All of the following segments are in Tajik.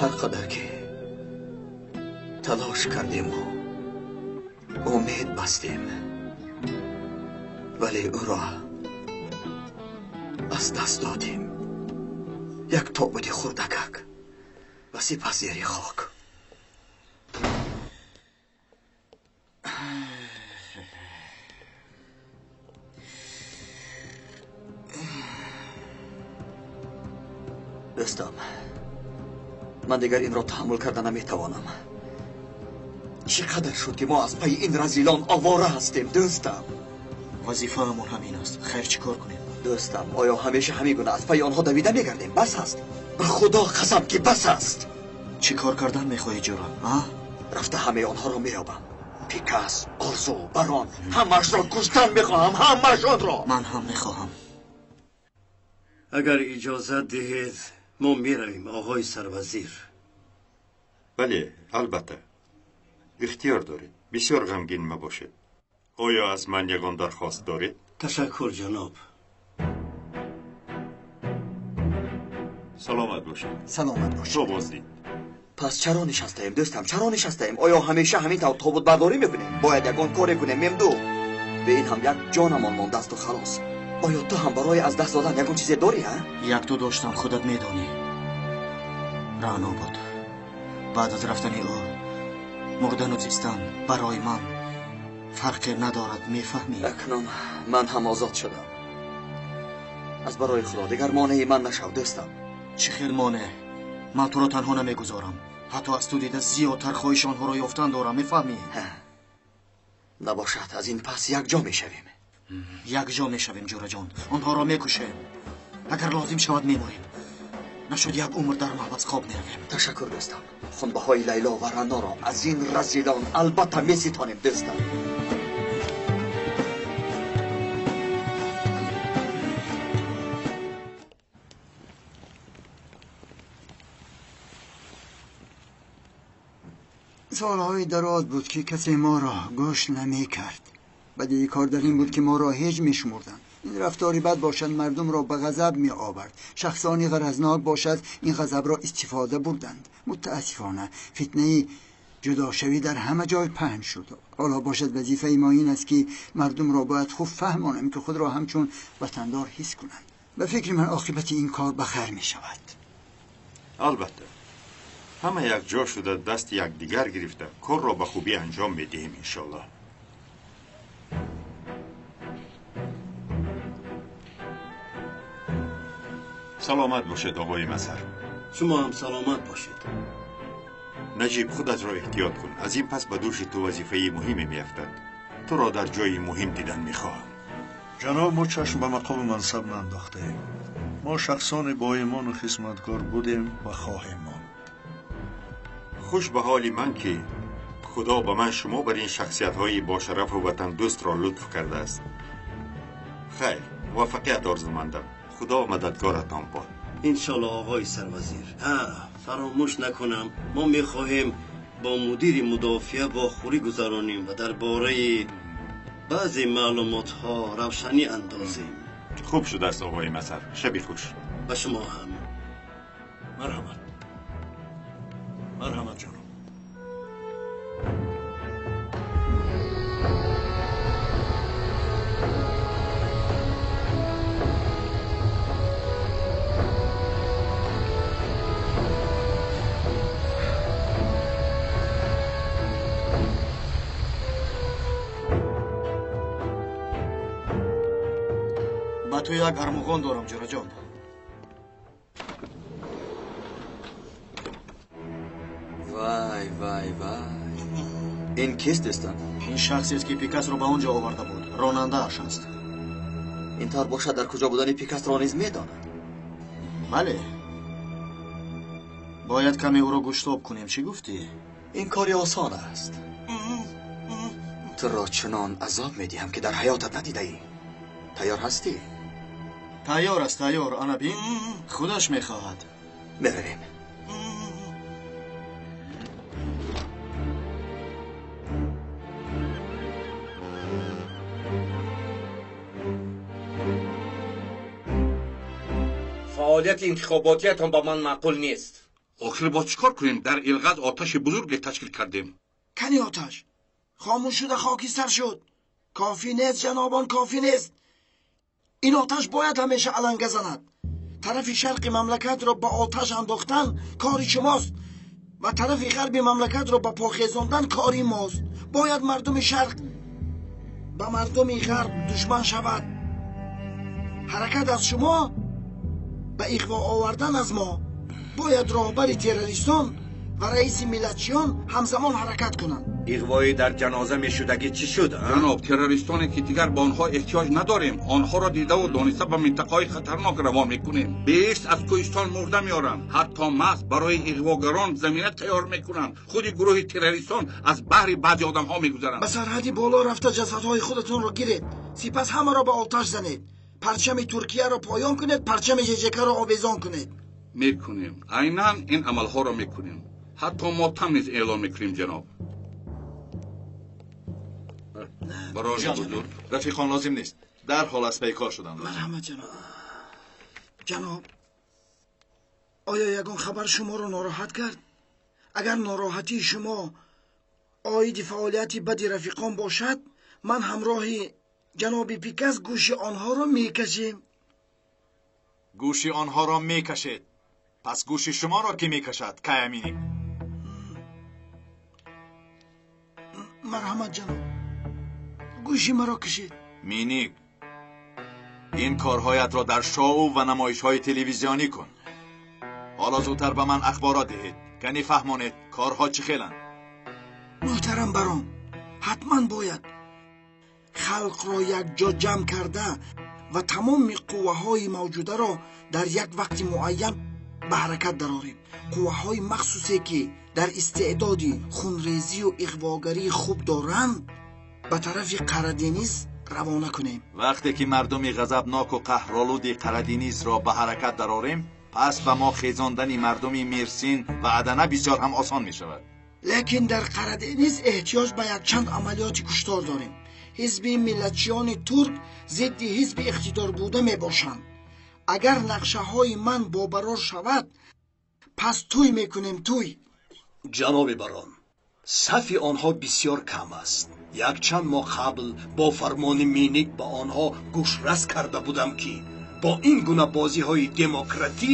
Ҳар қадар ки талош кардем ва умед бастем, вале ӯро аз даст додем. Як тобути хурдакак ва сипас зери хок. Дӯстам, ман дигар инро таҳаммул карда наметавонам. Чӣ қадар шуд ки мо аз пайи ин разилон овора ҳастем, дӯстам. Вазифаамон ҳамин аст. Хайр, чӣ кор кунем? Дӯстам, оё ҳамеша ҳамин гуна аз пайи онҳо давида мегардем? Бас аст. Ба Худо қасам ки бас аст. Чӣ кор кардан мехоҳӣ, ҷура? Рафта ҳамаи онҳоро меёбам. Пикас, Орзу, Барон, ҳамаашро куштан мехоҳам, ҳамаашонро. Ман ҳам мехоҳам. Агар иҷозат диҳед, мо меравем, оғои сарвазир. Бале, албатта. Ихтиёр доред. Бисёр ғамгин мабошед. Оё аз ман ягон дархост доред? Ташаккур, ҷаноб. Саломат бошед. Саломат бошед. То боздид. Пас чаро нишастаем, дӯстам? Чаро нишастаем? Оё ҳамеша ҳамин тавр тобутбардорӣ мекунем? Бояд ягон коре кунем, Мемду. Бе ин ҳам як ҷонамон мондааст ва халос. Оё ту ҳам барои аз даст додан ягон чизе дорӣ, ҳа? Як-ду доштам, худат медонӣ. Раъно буд. Баъд аз рафтани ӯ мурдану зистан барои ман фарқе надорад, мефаҳмӣ? Акнун ман ҳам озод шудам. Аз барои Худо дигар монеи ман нашав, дӯстам. Чӣ хел монеъ? Ман туро танҳо намегузорам. Ҳатто аз ту дида зиёдтар хоҳиши онҳоро ёфтан дорам, мефаҳмӣ? Набошад, аз ин пас якҷо мешавем. Якҷо мешавем, ҷураҷон. Онҳоро мекушем. Агар лозим шавад меморем. Нашуд як умр дар маҳбас хоб меравем. Ташаккур, дӯстам. Хунбаҳои Лайло ва Раъноро аз ин разилон албатта меситонем, дӯстам. Солҳои дароз буд ки касе моро гӯш намекард. Бадии кор дар ин буд ки моро ҳеҷ мешумурданд. Ин рафтори бад бошад мардумро ба ғазаб меовард. Шахсони ғаразнок бошад ин ғазабро истифода бурданд. Мутаассифона фитнаи ҷудошавӣ дар ҳама ҷой паҳн шуд. Ҳоло бошад вазифаи мо ин аст ки мардумро бояд хуб фаҳмонем ки худро ҳамчун ватандор ҳис кунанд. Ба фикри ман оқибати ин кор ба хайр мешавад. Албатта, ҳама якҷо шуда дасти якдигар гирифта корро ба хубӣ анҷом медиҳем, иншоаллоҳ. Саломат бошед, оғои Мазҳар. Шумо ҳам саломат бошед. Наҷиб, худатро эҳтиёт кун. Аз ин пас ба дӯши ту вазифаи муҳиме меафтад. Туро дар ҷои муҳим дидан мехоҳам. Ҷаноб, мо чашм ба мақому мансаб наандохтаем. Мо шахсони боимону хизматгор будем ва хоҳем монд. Хуш ба ҳоли ман ки Худо ба ман шумо бар ин шахсиятҳои бошарафу ватандӯстро лутф кардааст. Хайр, муваффақият орзумандам. Худо мададгоратон бод. Иншоаллоҳ, оғои сарвазир. Фаромӯш накунам, мо мехоҳем бо мудири мудофиа вохӯрӣ гузаронем ва дар бораи баъзе маълумотҳо равшанӣ андозем. Хуб шудааст, оғои Мазҳар. Шаби хуш. Ба шумо ҳам. Марҳамат. Марҳамат, ҷаноб. Ба ту як армуғон дорам, ҷураҷон. Вай, вай, вай. Ин кист, дӯстам? Ин шахсест ки Пикасро ба он ҷо оварда буд. Ронандааш аст. Ин тавр бошад, дар куҷо будани Пикасро низ медонад. Бале. Бояд каме ӯро гӯштоб кунем. Чӣ гуфтӣ? Ин кори осон аст. Туро чунон азоб медиҳам ки дар ҳаётат надидаӣ. Тайёр ҳастӣ? Тайёр аст, тайёр. Ана бин, худаш мехоҳад. Меравем. Фаъолияти интихоботиятон ба ман маъқул нест. Охир боз чӣ кор кунем? Дар Илғаз оташи бузурге ташкил кардем. Кани оташ? Хомӯш шуда хокистар шуд. Кофӣ нест, ҷанобон, кофӣ нест. Ин оташ бояд ҳамеша аланга занад. Тарафи шарқи мамлакатро ба оташ андохтан кори шумост ва тарафи ғарби мамлакатро ба по хезондан кори мост. Бояд мардуми шарқ ба мардуми ғарб душман шавад. Ҳаракат аз шумо ба иғво овардан аз мо. Бояд роҳбари террористон ва раиси миллатчиён ҳамзамон ҳаракат кунанд. Иғвои дар ҷаноза мешудагӣ чӣ шуд? Ҷаноб, террористоне ки дигар ба онҳо эҳтиёҷ надорем, онҳоро дидаву дониста ба минтақаҳои хатарнок равон мекунем. Беҳишт аз кӯҳистон мурда меоранд. Ҳатто маҳз барои иғвогарон замина тайёр мекунанд. Худи гурӯҳи террористон аз баҳри баъзе одамҳо мегузаранд. Ба сарҳади боло рафта ҷасадҳои худатонро гиред, сипас ҳамаро ба оташ занед. Парчами Туркияро поён кунед, парчами ЖЖКро овезон кунед. Мекунем, айнан ин амалҳоро мекунем. Ҳатто мотам низ эълон мекунем, ҷаноб. Барои бузург. Рафиқон, лозим нест. Дарҳол аз пайкор кор шудан. Марҳамат, ҷаноб. Ҷаноб, оё ягон хабар шуморо нороҳат кард? Агар нороҳатии шумо оиди фаъолияти бади рафиқон бошад, ман ҳамроҳи ҷаноби Пикас гӯши онҳоро мекашем. Гӯши онҳоро мекашед. Пас гӯши шуморо ки мекашад, Кая Миник? Марҳамат, ҷаноб, гӯши маро кашед. Миник, ин корҳоятро дар шоу ва намоишҳои телевизионӣ кун. Ҳоло зудтар ба ман ахборот диҳед, кани фаҳмонед корҳо чӣ хеланд. Муҳтарам барон, ҳатман бояд халқро якҷо ҷамъ карда ва тамоми қувваҳои мавҷударо дар як вақти муайян ба ҳаракат дарорем. Қувваҳои махсусе ки дар истеъдоди хунрезию иғвогарии хуб доранд, ба тарафи Қарадениз равона кунем. Вақте ки мардуми ғазабноку қаҳролуди Қараденизро ба ҳаракат дарорем, пас ба мо хезондани мардуми Мерсин ва Адана бисёр ҳам осон мешавад. Лекин дар Қарадениз эҳтиёҷ ба якчанд амалиёти куштор дорем. Ҳизби миллатчиёни турк зидди ҳизби иқтидор буда мебошанд. Агар нақшаҳои ман бобарор шавад, пас тӯй мекунем, тӯй. Ҷаноби барон, сафи онҳо бисёр кам аст. Якчанд моҳ қабл бо фармони Миник ба онҳо гӯшрас карда будам, ки бо ин гуна бозиҳои демократӣ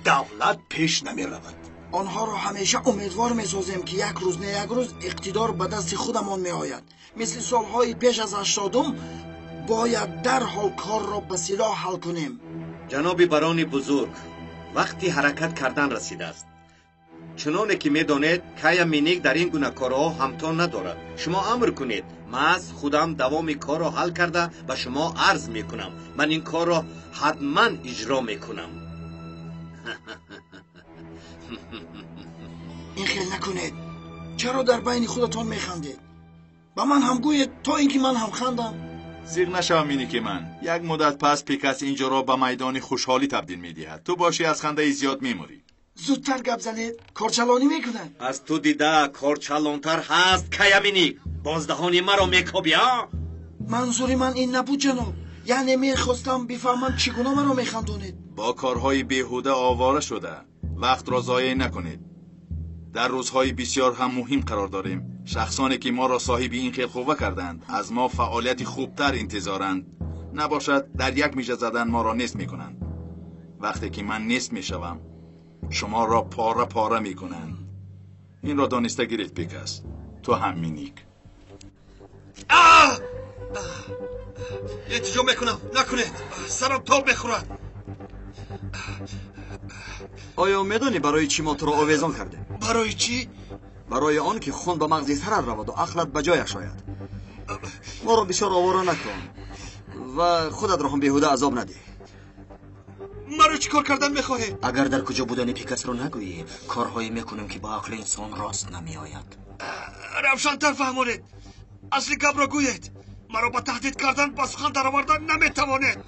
давлат пеш намеравад. Онҳоро ҳамеша умедвор месозем, ки як рӯз не як рӯз иқтидор ба дасти худамон меояд. Мисли солҳои пеш аз 80-ум бояд дарҳол корро ба силоҳ ҳал кунем. Ҷаноби барони бузург, вақти ҳаракат кардан расидааст. Чуноне ки медонед, Кая Миник дар ин гуна корҳо ҳамто надорад. Шумо амр кунед, маҳз худам давоми корро ҳал карда ба шумо арз мекунам. Ман ин корро ҳатман иҷро мекунам. Ин хел накунед. Чаро дар байни худатон механдед? Ба ман ҳам гӯед, то ин ки ман ҳам хандам. Зиқ нашав, Миники ман. Як муддат пас Пикас инҷоро ба майдони хушҳолӣ табдил медиҳад. Ту бошӣ аз хандаи зиёд мемурӣ. Зудтар гап занед, корчалонӣ мекунад. Аз ту дида корчалонтар ҳаст, Кая Миник. Боздаҳони маро мекобӣ, а? Манзури ман ин набуд, ҷаноб. Яъне мехостам бифаҳмам чӣ гуна маро механдонед. Бо корҳои беҳуда овора шуда вақтро зоеъ накунед. Дар рӯзҳои бисёр ҳам муҳим қарор дорем. Шахсоне ки моро соҳиби ин хел қувва карданд, аз мо фаъолияти хубтар интизоранд. Набошад, дар як мижа задан моро нест мекунанд. Вақте ки ман нест мешавам, шуморо пора пора мекунанд. Инро дониста гиред, Пикас. Ту ҳам, Миник. Илтиҷо мекунам, накунед. Сарам тоб мехӯрад. Оё медонӣ барои чӣ мо туро овезон кардем? Барои чӣ? Барои он ки хун ба мағзи сарат раваду ақлат ба ҷояш ояд. Моро бисёр овора накун ва худатро ҳам беҳуда азоб надиҳ. Маро чӣ кор кардан мехоҳед? Агар дар куҷо будани Пикасро нагӯӣ, корҳое мекунем, ки ба ақли инсон рост намеояд. Равшантар фаҳмонед. Асли гапро гӯед. Маро ба таҳдид кардан, ба сухан даровардан наметавонед.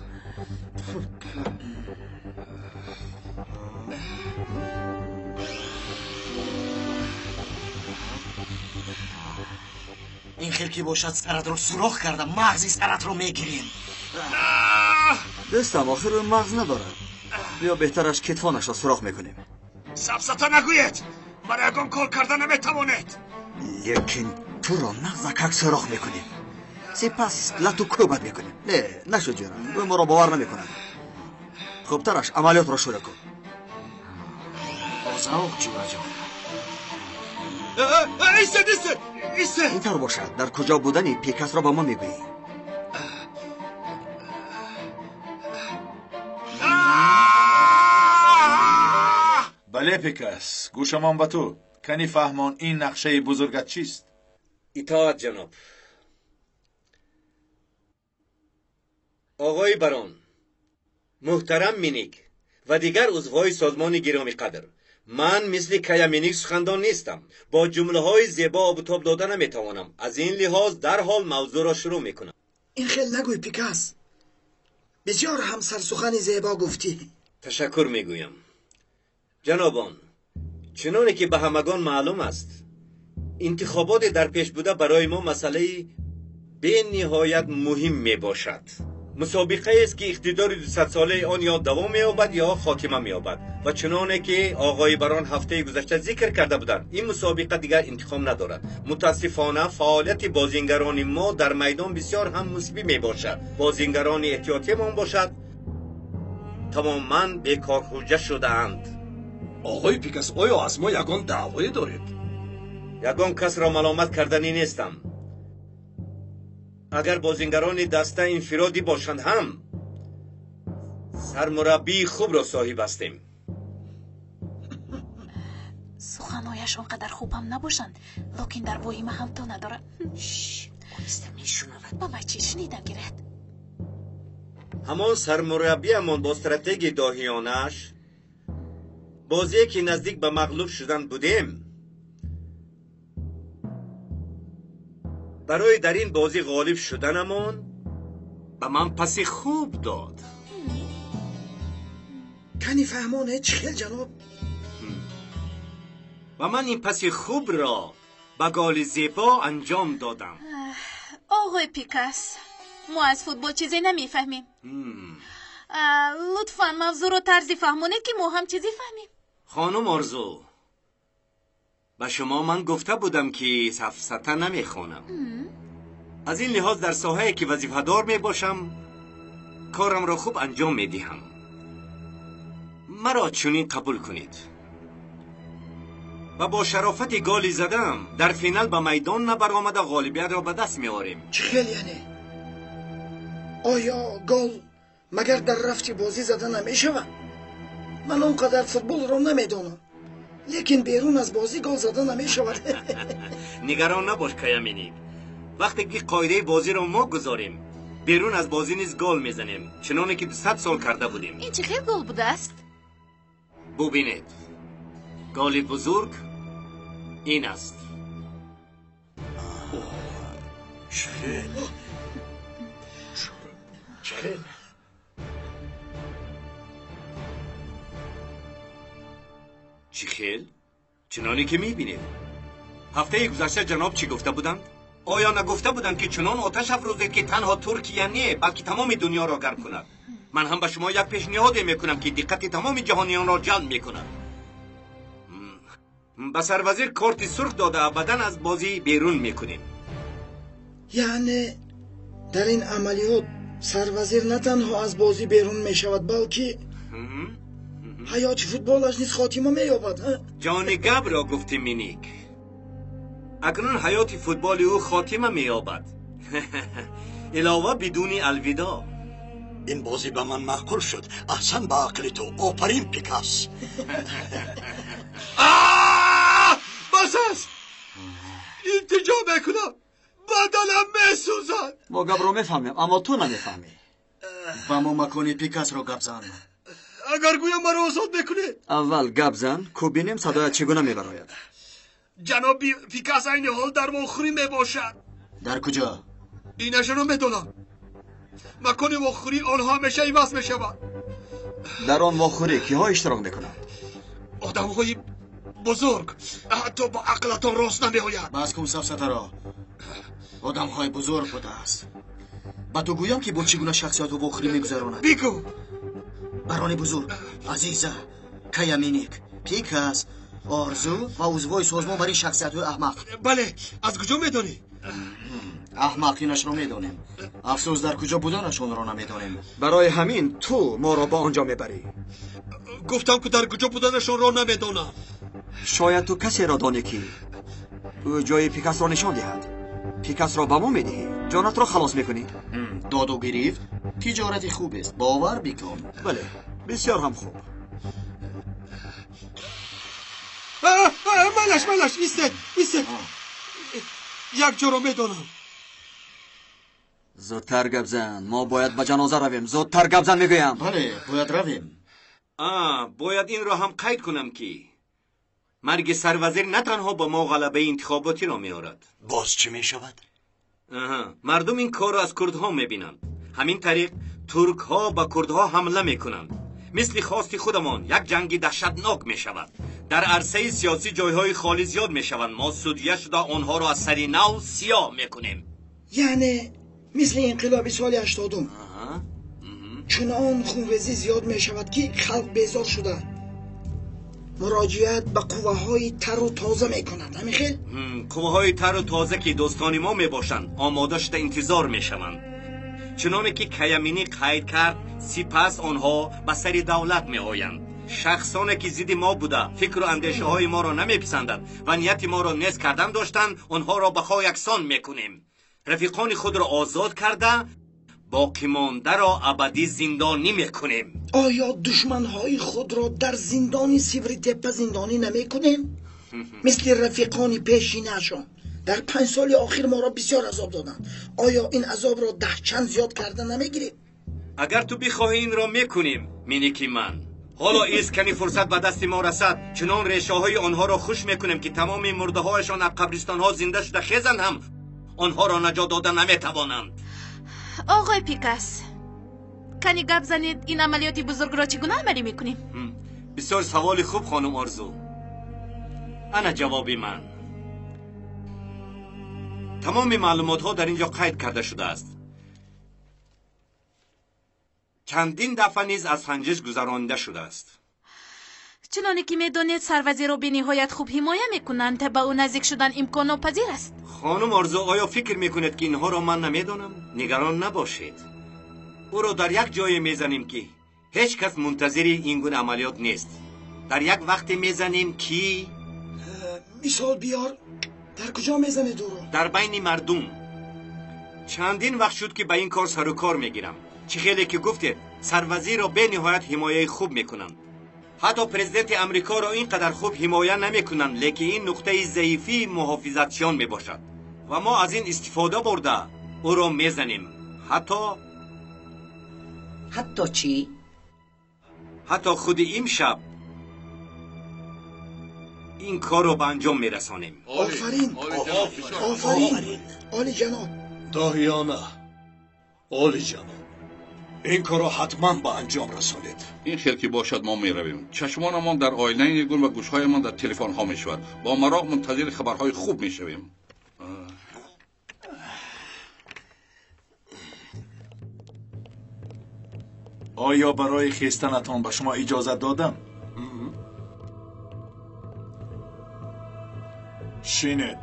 Ин хел ки бошад, саратро сурох карда мағзи саратро мегирем. Дӯстам, охир ӯ мағз надорад. Биё беҳтараш кетфонашро сурох мекунем. Сафсата нагӯед, мара ягон кор карда наметавонед. Лекин туро нағзакак сӯрох мекунем, сипас лату кӯбат мекунем. Не, нашуд ҷӯра, ӯ моро бовар намекунад. Хубтараш амалиётро шурӯъ кун. Бозавқ ҷӯраҷон. Истед, истед, истед. Ин тавр бошад, дар куҷо будани Пикасро ба мо мегӯӣ. Бале Пикас, гӯшамон ба ту. Кани фаҳмон, ин нақшаи бузургат чист? Итоат ҷаноб. Оғои барон, муҳтарам Миник ва дигар узвҳои созмони гиромиқадр, ман мисли Кая Миник сухандон нестам. Бо ҷумлаҳои зебо обутоб дода наметавонам. Аз ин лиҳоз дарҳол мавзӯъро шурӯъ мекунам. Ин хел нагӯй Пикас, бисёр ҳам сарсухани зебо гуфтӣ. Ташаккур мегӯям. Ҷанобон, чуноне ки ба ҳамагон маълум аст, интихоботи дар пеш буда барои мо масъалаи бениҳоят муҳим мебошад. Мусобиқаест ки иқтидори 200-солаи он ё давом меёбад ё хотима меёбад. Ва чуноне ки оғои барон ҳафтаи гузашта зикр карда буданд, ин мусобиқа дигар интиқом надорад. Мутаассифона, фаъолияти бозингарони мо дар майдон бисёр ҳам мусбӣ мебошад. Бозингарони эҳтиётиамон бошад тамоман бекорҳуҷа шудаанд. Оғои Пикас, оё аз мо ягон даъвое доред? Ягон касро маломат карданӣ нестам. Агар бозингарони даста инфиродӣ бошанд ҳам, сармураббии хубро соҳиб ҳастем. Суханҳояш он қадар хуб ҳам набошанд, лекин дар воҳима ҳам то надорад. Оҳиста мешунавад. Ба май чӣ шунидам гирад? Ҳамон сармураббиамон бо стратегияи доҳиёнааш, бозие ки наздик ба мағлуб шудан будем, барои дар ин бозӣ ғолиб шуданамон ба ман паси хуб дод. Кани фаҳмоне чӣ хел ҷаноб? Ва ман ин паси хубро ба голи зебо анҷом додам. Оғои Пикас, мо аз футбол чизе намефаҳмем. Лутфан мавзӯъро тарзе фаҳмонед, ки мо ҳам чизе фаҳмем. Хонум Орзу, ба шумо ман гуфта будам, ки сафсата намехонам. Аз ин лиҳоз дар соҳае ки вазифадор мебошам, корамро хуб анҷом медиҳам. Маро чунин қабул кунед. Ва бо шарофати голи задам дар финал ба майдон набаромада ғолибиятро ба даст меорем. Чӣ хел яъне? Оё гол магар дар рафти бозӣ зада намешавад? Ман он қадар футболро намедонам, лекин берун аз бозӣ гол зада намешавад. Нигарон набош Кая Миник, вақте ки қоидаи бозиро мо гузорем, берун аз бозӣ низ гол мезанем, чуноне ки 200 сол карда будем. Ин чӣ хел гол будааст? Бубинед, голи бузург ин аст. Чӣ хел? Чӣ хел? Чӣ хел? Чуноне ки мебинед. Ҳафтаи гузашта ҷаноб чӣ гуфта буданд? Оё нагуфта буданд, ки чунон оташ афрӯзед, ки танҳо Туркия не, балки тамоми дунёро гарм кунад? Ман ҳам ба шумо як пешниҳоде мекунам, ки диққати тамоми ҷаҳониёнро ҷалб мекунад. Ба сарвазир корти сурх дода, абадан аз бозӣ берун мекунем. Яъне дар ин амалиёт сарвазир на танҳо аз бозӣ берун мешавад, балки ҳаёти футболаш низ хотима меёбад. Ҷони габро гуфти Миник. Акнун ҳаёти футболи ӯ хотима меёбад. Илова бидуни алвидо. Ин бозӣ ба ман маъқул шуд. Аҳсан ба ақли ту. Офарин Пикас. Бас аст! Илтиҷо мекунам, баданам месӯзад. Мо гапро мефаҳмем, аммо ту намефаҳмӣ. Ба мо макони Пикасро гап зан. Агар гӯям маро озод мекунед? Аввал гап зан, ку бинем садоят чӣ гуна мебарояд. Ҷаноби Пикас айни ҳол дар вохӯрӣ мебошад. Дар куҷо? Инашро медонам. Макони вохӯрии онҳо ҳамеша иваз мешавад. Дар он вохӯрӣ киҳо иштирок мекунанд? Одамҳои бузург, ҳатто ба ақлатон рост намеояд. Бас кун сафсатаро. Одамҳои бузург будааст. Ба ту гӯям, ки бо чӣ гуна шахсиятҳо вохӯрӣ мегузаронад? Бигӯ. Барони бузург, Азиза, Кая Миник, Пикас, Орзу ва узвҳои созмон бар ин шахсиятҳои аҳмақ. Бале, аз куҷо медонӣ? Аҳмақинашро медонем. Афсӯс, дар куҷо буданашонро намедонем. Барои ҳамин ту моро ба он ҷо мебарӣ. Гуфтам, ки дар куҷо буданашонро намедонам. Шояд ту касеро донӣ, ки ӯ ҷои Пикасро нишон диҳад. Пикасро ба мо медиҳӣ, ҷонатро халос мекунӣ. Доду гирифт тиҷорати хубест, бовар бикун. Бале, бисёр ҳам хуб. Малаш, малаш, истед, истед. Як ҷоро медонам. Зудтар гап зан, мо бояд ба ҷаноза равем. Зудтар гап зан, мегӯям. Бале, бояд равем. Бояд инро ҳам қайд кунам, ки марги сарвазир на танҳо ба мо ғалабаи интихоботиро меорад. Боз чӣ мешавад? Мардум ин корро аз курдҳо мебинанд. Ҳамин тариқ туркҳо ба курдҳо ҳамла мекунанд. Мисли хости худамон як ҷанги даҳшатнок мешавад. Дар арсаи сиёсӣ ҷойҳои холӣ зиёд мешаванд. Мо судя шуда онҳоро аз сари нав сиёҳ мекунем. Яъне мисли инқилоби соли 80-ум чунон хунрезӣ зиёд мешавад, ки халқ безор шуда муроҷиат ба қувваҳои тару тоза мекунад. Ҳамин хел? Қувваҳои тару тоза, ки дӯстони мо мебошанд, омода шуда интизор мешаванд. Чуноне ки Каяминӣ қайд кард, сипас онҳо ба сари давлат меоянд. Шахсоне ки зидди мо буда, фикру андешаҳои моро намеписанданд ва нияти моро нез кардан доштанд, онҳоро ба хок яксон мекунем. Рафиқони худро озод карда, боқимондаро абадӣ зиндонӣ мекунем. Оё душманҳои худро дар зиндони Сивритеппа зиндонӣ намекунем? Мисли рафиқони пешинаашон дар 5 соли охир моро бисёр азоб доданд. Оё ин азобро 10 чанд зиёд карда намегирем? Агар ту бихоҳӣ, инро мекунем, миники ман. Ҳоло искани фурсат ба дасти мо расад, чунон решаҳои онҳоро хуш мекунем, ки тамоми мурдаҳояшон аз қабристонҳо зинда шуда хезанд ҳам онҳоро наҷот дода наметавонанд. Оғои Пикас, кани гап занед, ин амалиёти бузургро чӣ гуна амалӣ мекунем? Бисёр саволи хуб, хонум Орзу. Ана ҷавоби ман. Тамоми маълумотҳо дар ин ҷо қайд карда шудааст. Чандин дафъа низ аз санҷиш гузаронида шудааст. Чуноне ки медонед, сарвазирро бениҳоят хуб ҳимоя мекунанд. Ба ӯ наздик шудан имконнопазир аст. Хонум Орзу, оё фикр мекунед, ки инҳоро ман намедонам? Нигарон набошед. Ӯро дар як ҷое мезанем, ки ҳеҷ кас мунтазири ин гуна амалиёт нест. Дар як вақте мезанем, ки мисол биёр. Дар куҷо мезанед ӯро? Дар байни мардум. Чандин вақт шуд, ки ба ин кор сару кор мегирам. Чӣ хеле ки гуфтед, сарвазирро бениҳоят ҳимояи хуб мекунанд. Ҳатто президенти Амрикоро ин қадар хуб ҳимоя намекунанд, лекин ин нуқтаи заифии муҳофизатчиён мебошад ва мо аз ин истифода бурда ӯро мезанем. Ҳатто чӣ? Ҳатто худи имшаб ин корро ба анҷом мерасонем. Офарин, офарин, олиҷаноб. Доҳиёна, олиҷаноб, ин корро ҳатман ба анҷом расонед. Ин хел ки бошад, мо меравем. Чашмонамон дар оинаи нигун ва гӯшҳоямон дар телефонҳо мешавад. Бо мароқ мунтазири хабарҳои хуб мешавем. Оё барои хестанатон ба шумо иҷозат додам? Шинед.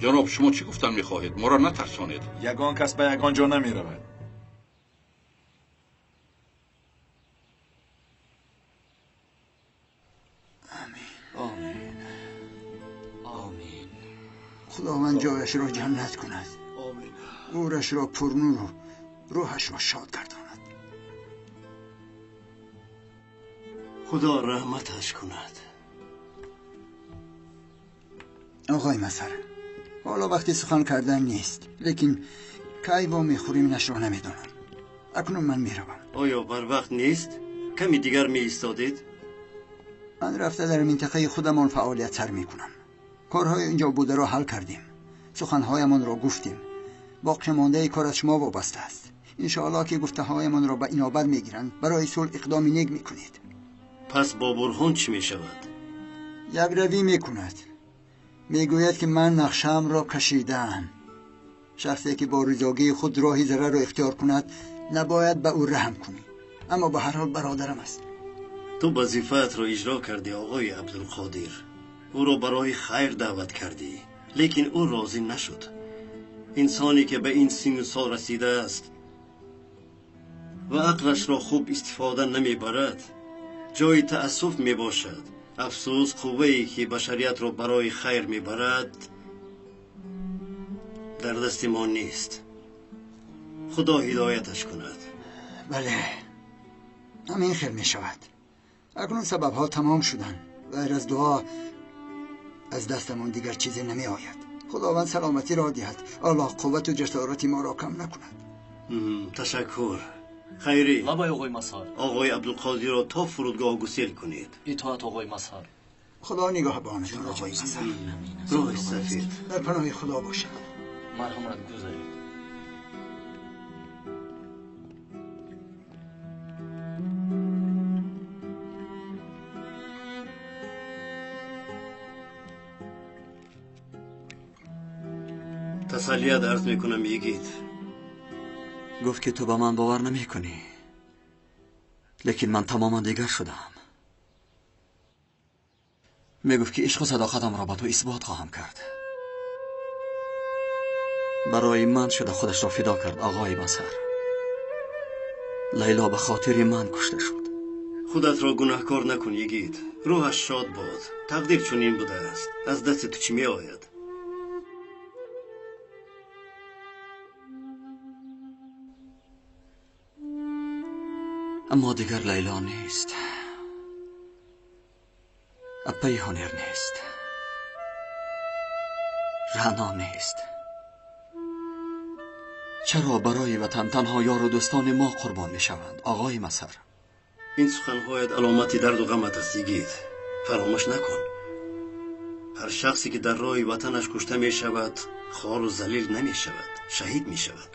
Ҷаноб, шумо чӣ гуфтан мехоҳед? Моро натарсонед. Ягон кас ба ягон ҷо намеравад. Омин, омин. Худованд ҷояшро ҷаннат кунад, гӯрашро пурнуру рӯҳашро шод гардонад. Худо раҳматаш кунад. Оғои Масар, ҳоло вақти сухан кардан нест, лекин кай во мехӯрем нашро намедонам. Акнун ман меравам. Оё барвақт нест? Ками дигар меистодед? Ман рафта дар минтақаи худамон фаъолият сар мекунам. Корҳои инҷо бударо ҳал кардем, суханҳоямонро гуфтем. Боқимондаи кор аз шумо вобаста аст. Иншоаллоҳ ки гуфтаҳоямонро ба инобат мегиранд, барои сулҳ иқдоми нек мекунед. Пас бо Бурҳон чӣ мешавад? Якравӣ мекунад. Мегӯяд, ки ман нақшаамро кашидаам. Шахсе ки бо ризогии худ роҳи зарарро ихтиёр кунад, набояд ба ӯ раҳм кунӣ. Аммо ба ҳар ҳол бародарам аст. Ту вазифаатро иҷро кардӣ, оғои Абдулқодир. Ӯро барои хайр даъват кардӣ, лекин ӯ розӣ нашуд. Инсоне ки ба ин синну сол расидааст ва ақлашро хуб истифода намебарад, ҷои таассуф мебошад. Афсӯс, қуввае ки башариятро барои хайр мебарад дар дасти мо нест. Худо ҳидояташ кунад. Бале, ҳамин хел мешавад. Акнун сабабҳо тамом шуданд. Ғайр аз дуо аз дастамон дигар чизе намеояд. Худованд саломатиро диҳад. Аллоҳ қуввату ҷасорати моро кам накунад. Ташаккур. Хайрӣ. Лабай, оғои Мазҳар. Оғои Абдулқодирро то фурудгоҳ гусел кунед. Итоат, оғои Мазҳар. Худо нигаҳбонатон, оғои Мазҳар. Роҳи сафед. Дар паноҳи Худо бошад. Марҳамат, гузаред. Тасаллият арз мекунам, йигит. Гуфт ки ту ба ман бовар намекунӣ, лекин ман тамоман дигар шудам. Мегуфт ки ишқу садоқатамро ба ту исбот хоҳам кард. Барои ман шуда худашро фидо кард, оғои Мазҳар. Лайло ба хотири ман кушта шуд. Худатро гунаҳкор накун, йигит. Рӯҳаш шод бод. Тақдир чунин будааст. Аз дасти ту чӣ меояд? Аммо дигар Лайло нест. Аппаи Ҳунер нест. Раъно нест. Чаро барои ватан танҳо ёру дӯстони мо қурбон мешаванд, оғои Мазҳар? Ин суханҳоят аломати дарду ғамат аст, йигит. Фаромӯш накун. Ҳар шахсе ки дар роҳи ватанаш кушта мешавад, хору залил намешавад, шаҳид мешавад.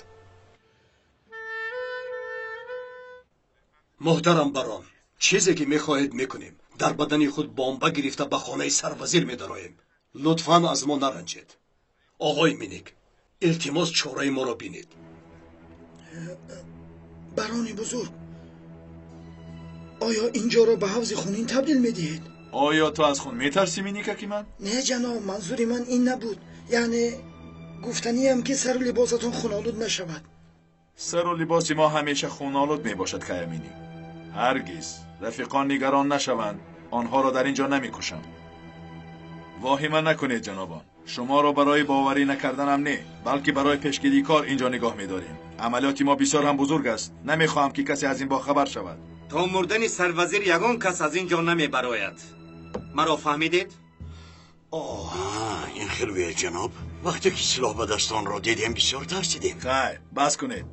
Муҳтарам барон, чизе ки мехоҳед мекунем. Дар бадани худ бомба гирифта ба хонаи сарвазир медароем. Лутфан аз мо наранҷед. Оғои Миник, илтимос чораи моро бинед. Барони бузург, оё инҷоро ба ҳавзи хунин табдил медиҳед? Оё ту аз хун метарсӣ, Миникаки ман? Не, ҷаноб, манзури ман ин набуд. Яъне гуфтаниям ки сару либосатон хунолуд нашавад. Сару либоси мо ҳамеша хунолуд мебошад, Каяминик. Ҳаргиз рафиқон нигарон нашаванд, онҳоро дар ин ҷо намекушам. Воҳима накунед, ҷанобон. Шуморо барои боварӣ накарданам не, балки барои пешгирии кор ин ҷо нигоҳ медорем. Амалиёти мо бисёр ҳам бузург аст. Намехоҳам ки касе аз ин бохабар шавад. То мурдани сарвазир ягон кас аз ин ҷо намебарояд. Маро фаҳмидед? Ин хел бе, ҷаноб. Вақте ки силоҳ ба дастонро дидем, бисёр тарсидем. Хайр, бас кунед.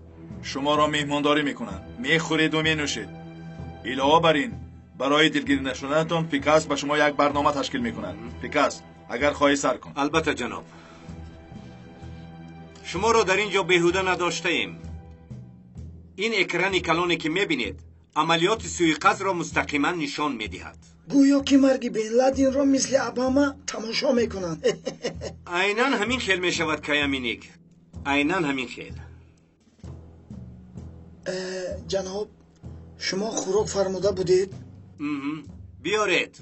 Шуморо меҳмондорӣ мекунанд. Мехӯреду менӯшед. Илова бар ин, барои дилгирӣ нашуданатон Пикас ба шумо як барнома ташкил мекунад. Пикас, агар хоҳӣ сар кун. Албатта, ҷаноб. Шуморо дар ин ҷо беҳуда надоштаем. Ин экрани калоне ки мебинед, амалиёти суиқасдро мустақиман нишон медиҳад. Гӯё ки марги Бин Ладинро мисли Обама тамошо мекунанд. Айнан ҳамин хел мешавад, Каяминик. Айнан ҳамин хел. Ҷаноб, шумо хӯрок фармуда будед? Биёред.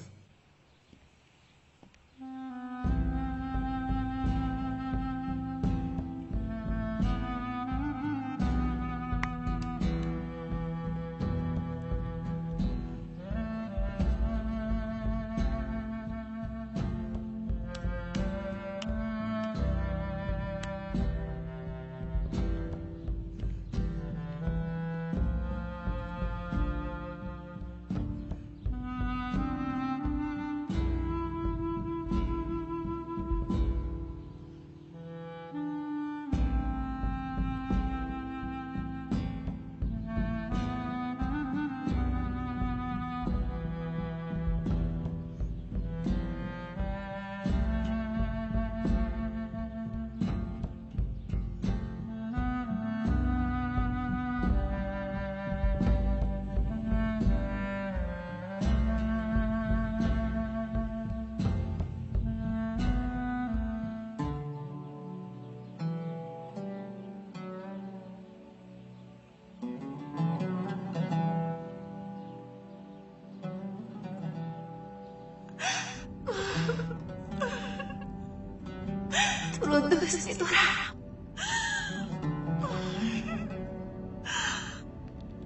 Туро дӯст медорам.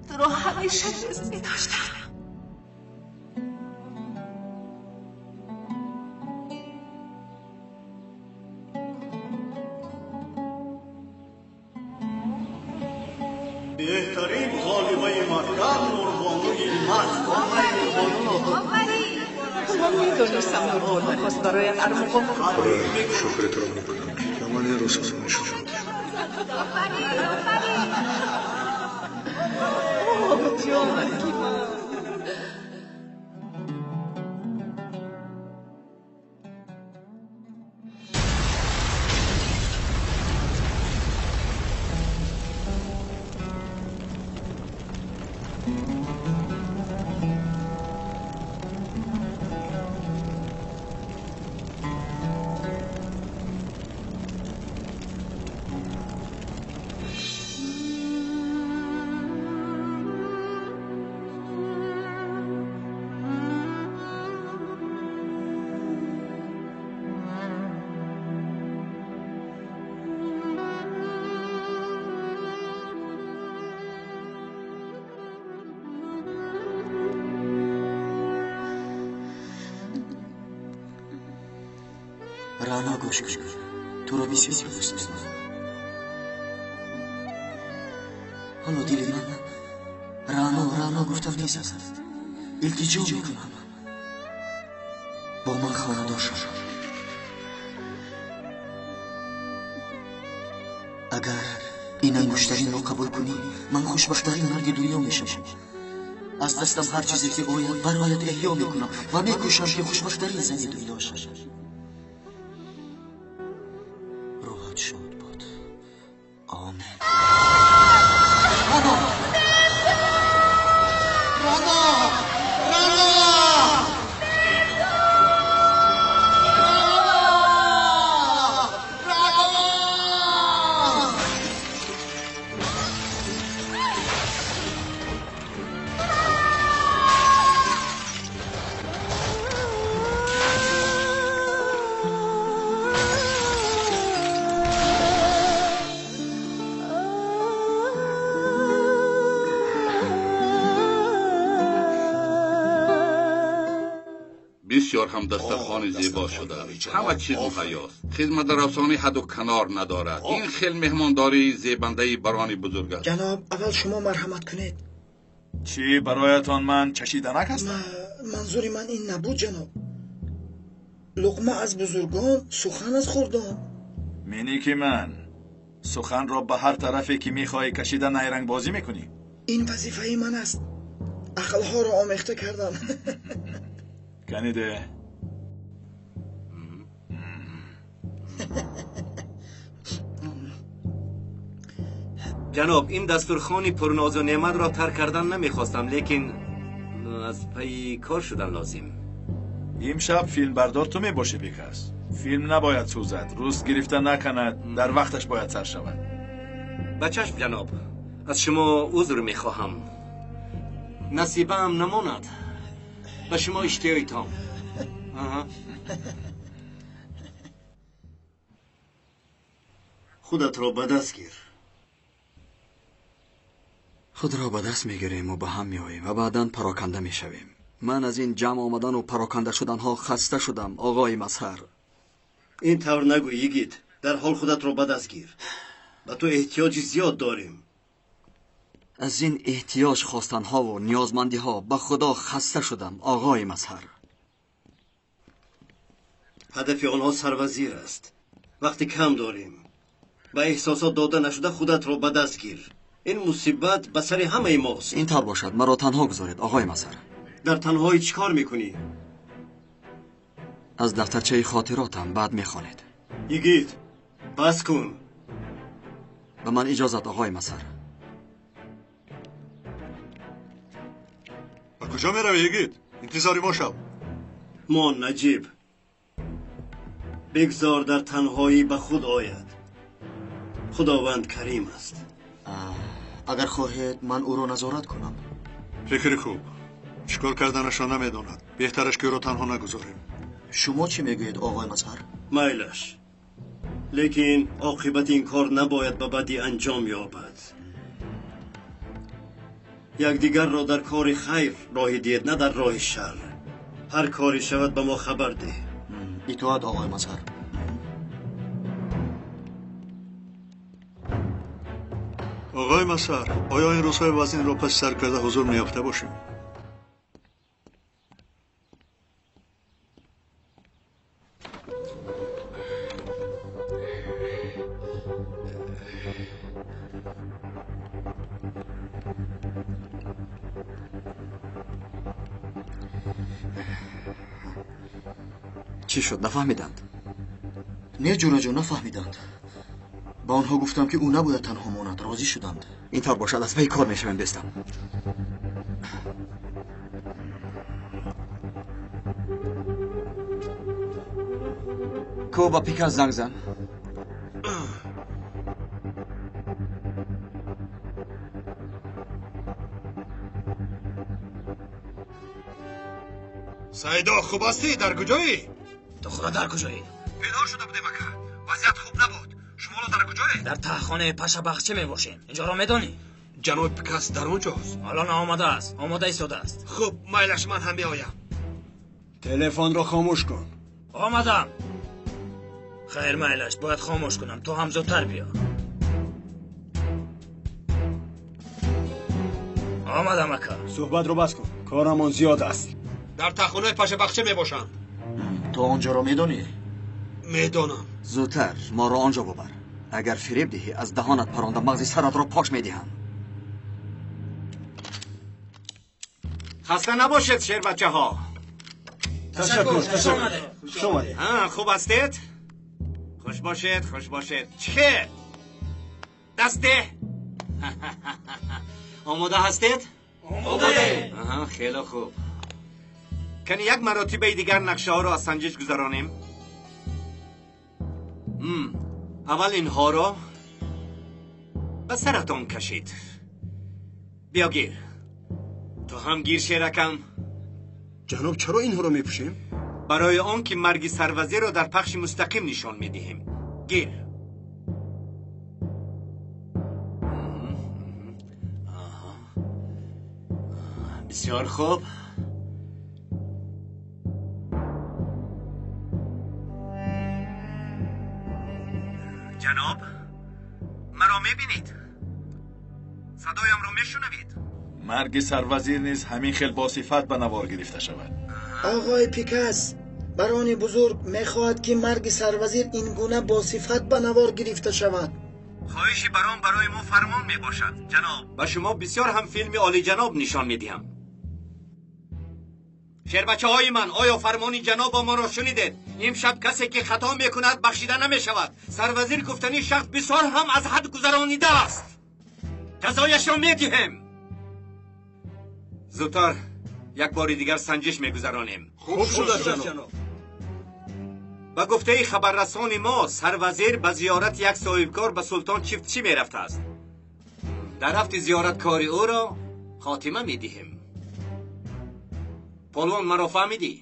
Туро ҳамеша дӯст медоштам. Беҳтарин ғолибаи мактаб Нурбонуи ман. Офарин! Ман медонистам Нурбону хост бароят армуғон. Шукри туро мекунам, ки ба ман ин рӯзҳо нишон додӣ. Офарин, офарин! Оҳ, ҷонаки ман! Рано, гӯш кун, туро бисёр дӯст медорам. Ҳоло дили ман Рано, Рано гуфта мезанад. Илтиҷо мекунам, бо ман хонадор шав. Агар ин ангуштаринро қабул кунӣ, ман хушбахттарин марди дунё мешавам. Аз дастам ҳар чизе ки ояд, бароят эҳё мекунам ва мекӯшам, ки хушбахттарин зани дунё шавам. Рӯҳат шод бод. Омин. Рано! Рано! Рано! Бисёр ҳам дастархони зебо шудааст. Ҳама чиз муҳайёст. Хизматрасонӣ ҳаду канор надорад. Ин хел меҳмондории зебандаи барони бузург аст. Ҷаноб, аввал шумо марҳамат кунед. Чӣ, бароятон ман чашиданак ҳастам? Манзури ман ин набуд, ҷаноб. Луқма аз бузургон, сухан аз хурдон. Миники ман, суханро ба ҳар тарафе ки мехоҳӣ кашида найрангбозӣ мекунӣ. Ин вазифаи ман аст. Ақлҳоро омехта кардам. Каниде. Ҷаноб, ин дастурхони пурнозу неъматро тарк кардан намехостам, лекин аз пайи кор шудан лозим. Имшаб филмбардор ту мебошӣ, бекас. Филм набояд сӯзад, рӯст гирифта наканад, дар вақташ бояд сар шавад. Ба чашм, ҷаноб. Аз шумо узр мехоҳам. Насибаам намонад. Ба шумо иштиёи том. Худатро ба даст гир. Худро ба даст мегирем ва ба ҳам меоем ва баъдан пароканда мешавем. Ман аз ин ҷамъ омадану пароканда шуданҳо хаста шудам, оғои Мазҳар. Ин тавр нагӯ, йигит. Дар ҳол худатро ба даст гир. Ба ту эҳтиёҷи зиёд дорем. Аз ин эҳтиёҷ хостанҳову ниёзмандиҳо ба худо хаста шудам, оғои Мазҳар. Ҳадафи онҳо сарвазир аст. Вақти кам дорем. Ба эҳсосот дода нашуда худатро ба даст гир. Ин мусибат ба сари ҳамаи мост. Ин тавр бошад, маро танҳо гузоред, оғои Мазҳар. Дар танҳоӣ чӣ кор мекунӣ? Аз дафтарчаи хотиротам баъд мехонед. Йигит, бас кун. Ба ман иҷозат, оғои Мазҳар. Ба куҷо меравӣ, йигит? Интизори мо шав. Мон, Наҷиб. Бигзор дар танҳоӣ ба худ ояд. Худованд карим аст. Агар хоҳед, ман ӯро назорат кунам. Фикри хуб. Чӣ кор карданашро намедонад. Беҳтараш ки ӯро танҳо нагузорем. Шумо чӣ мегӯед, оғои Мазҳар? Майлаш. Лекин оқибати ин кор набояд ба бадӣ анҷом ёбад. Якдигарро дар кори хайр роҳӣ диҳед, на дар роҳи шар. Ҳар коре шавад ба мо хабар деҳ. Итоат, оғои Мазҳар. Оғои Мазҳар, оё ин рӯзҳои вазнинро паси сар карда ҳузур меёфта бошем? Чӣ шуд? Нафаҳмиданд? Не, ҷураҷон, нафаҳмиданд. Ба онҳо гуфтам, ки ӯ набояд танҳо монад. Розӣ шуданд. Ин тавр бошад, аз паи кор мешавем, дӯстам. Ко ба Пикас занг зан. Сайдо, хуб ҳастӣ? Дар куҷоӣ? Ту худо дар куҷоӣ? Бедор шуда будем, ака. Вазъият хуб набуд. Шуморо дар куҷое? Дар таҳхонаи Пашабахча мебошем. Инҷоро медонӣ? Ҷаноби Пикас дар он ҷост? Ҳоло наомадааст. Омода истодааст. Хуб, майлаш, ман ҳам меоям. Телефонро хомӯш кун. Омадам. Хайр, майлаш, бояд хомӯш кунам. Ту ҳам зудтар биё. Омадам, ака. Суҳбатро бас кун. Корамон зиёд аст. Дар таҳхонаи Пашабахча мебошанд. Ту он ҷоро медонӣ? Медонам. Зудтар моро он ҷо бубар. Агар фиреб диҳӣ, аз даҳонат паронда мағзи саратро пош медиҳам. Хаста набошед, шербачаҳо. Ташаккур, ташаккур. Хуш омадед. Хуб ҳастед? Хуш бошед, хуш бошед. Чӣ? Дасте? Омода ҳастед? Омодаем. Хеле хуб. Кани як маротибаи дигар нақшаҳоро аз санҷиш гузаронем. Аввал инҳоро ба саратон кашид. Биё гир. Ту ҳам гир, шеракам. Ҷаноб, чаро инҳоро мепӯшем? Барои он ки марги сарвазирро дар пахши мустақим нишон медиҳем. Гир. Бисёр хуб. Ҷаноб, маро мебинед? Садоямро мешунавед? Марги сарвазир низ ҳамин хел бо сифат ба навор гирифта шавад. Оғои Пикас, барони бузург мехоҳад, ки марги сарвазир ин гуна бо сифат ба навор гирифта шавад. Хоҳиши барон барои мо фармон мебошад, ҷаноб. Ба шумо бисёр ҳам филми олиҷаноб нишон медиҳам. Шербачаҳои ман, оё фармони ҷаноб моро шунидед? Имшаб касе ки хато мекунад бахшида намешавад. Сарвазир гуфтани шахс бисёр ҳам аз ҳад гузаронидааст. Ҷазояшро медиҳем. Зудтар як бори дигар санҷиш мегузаронем. Хуб шудааст, ҷаноб. Ба гуфтаи хабаррасони мо, сарвазир ба зиёрати як соҳибкор ба Султон Чифтчӣ мерафтааст. Дар рафти зиёраткори ӯро хотима медиҳем. Полвон, маро фаҳмидӣ?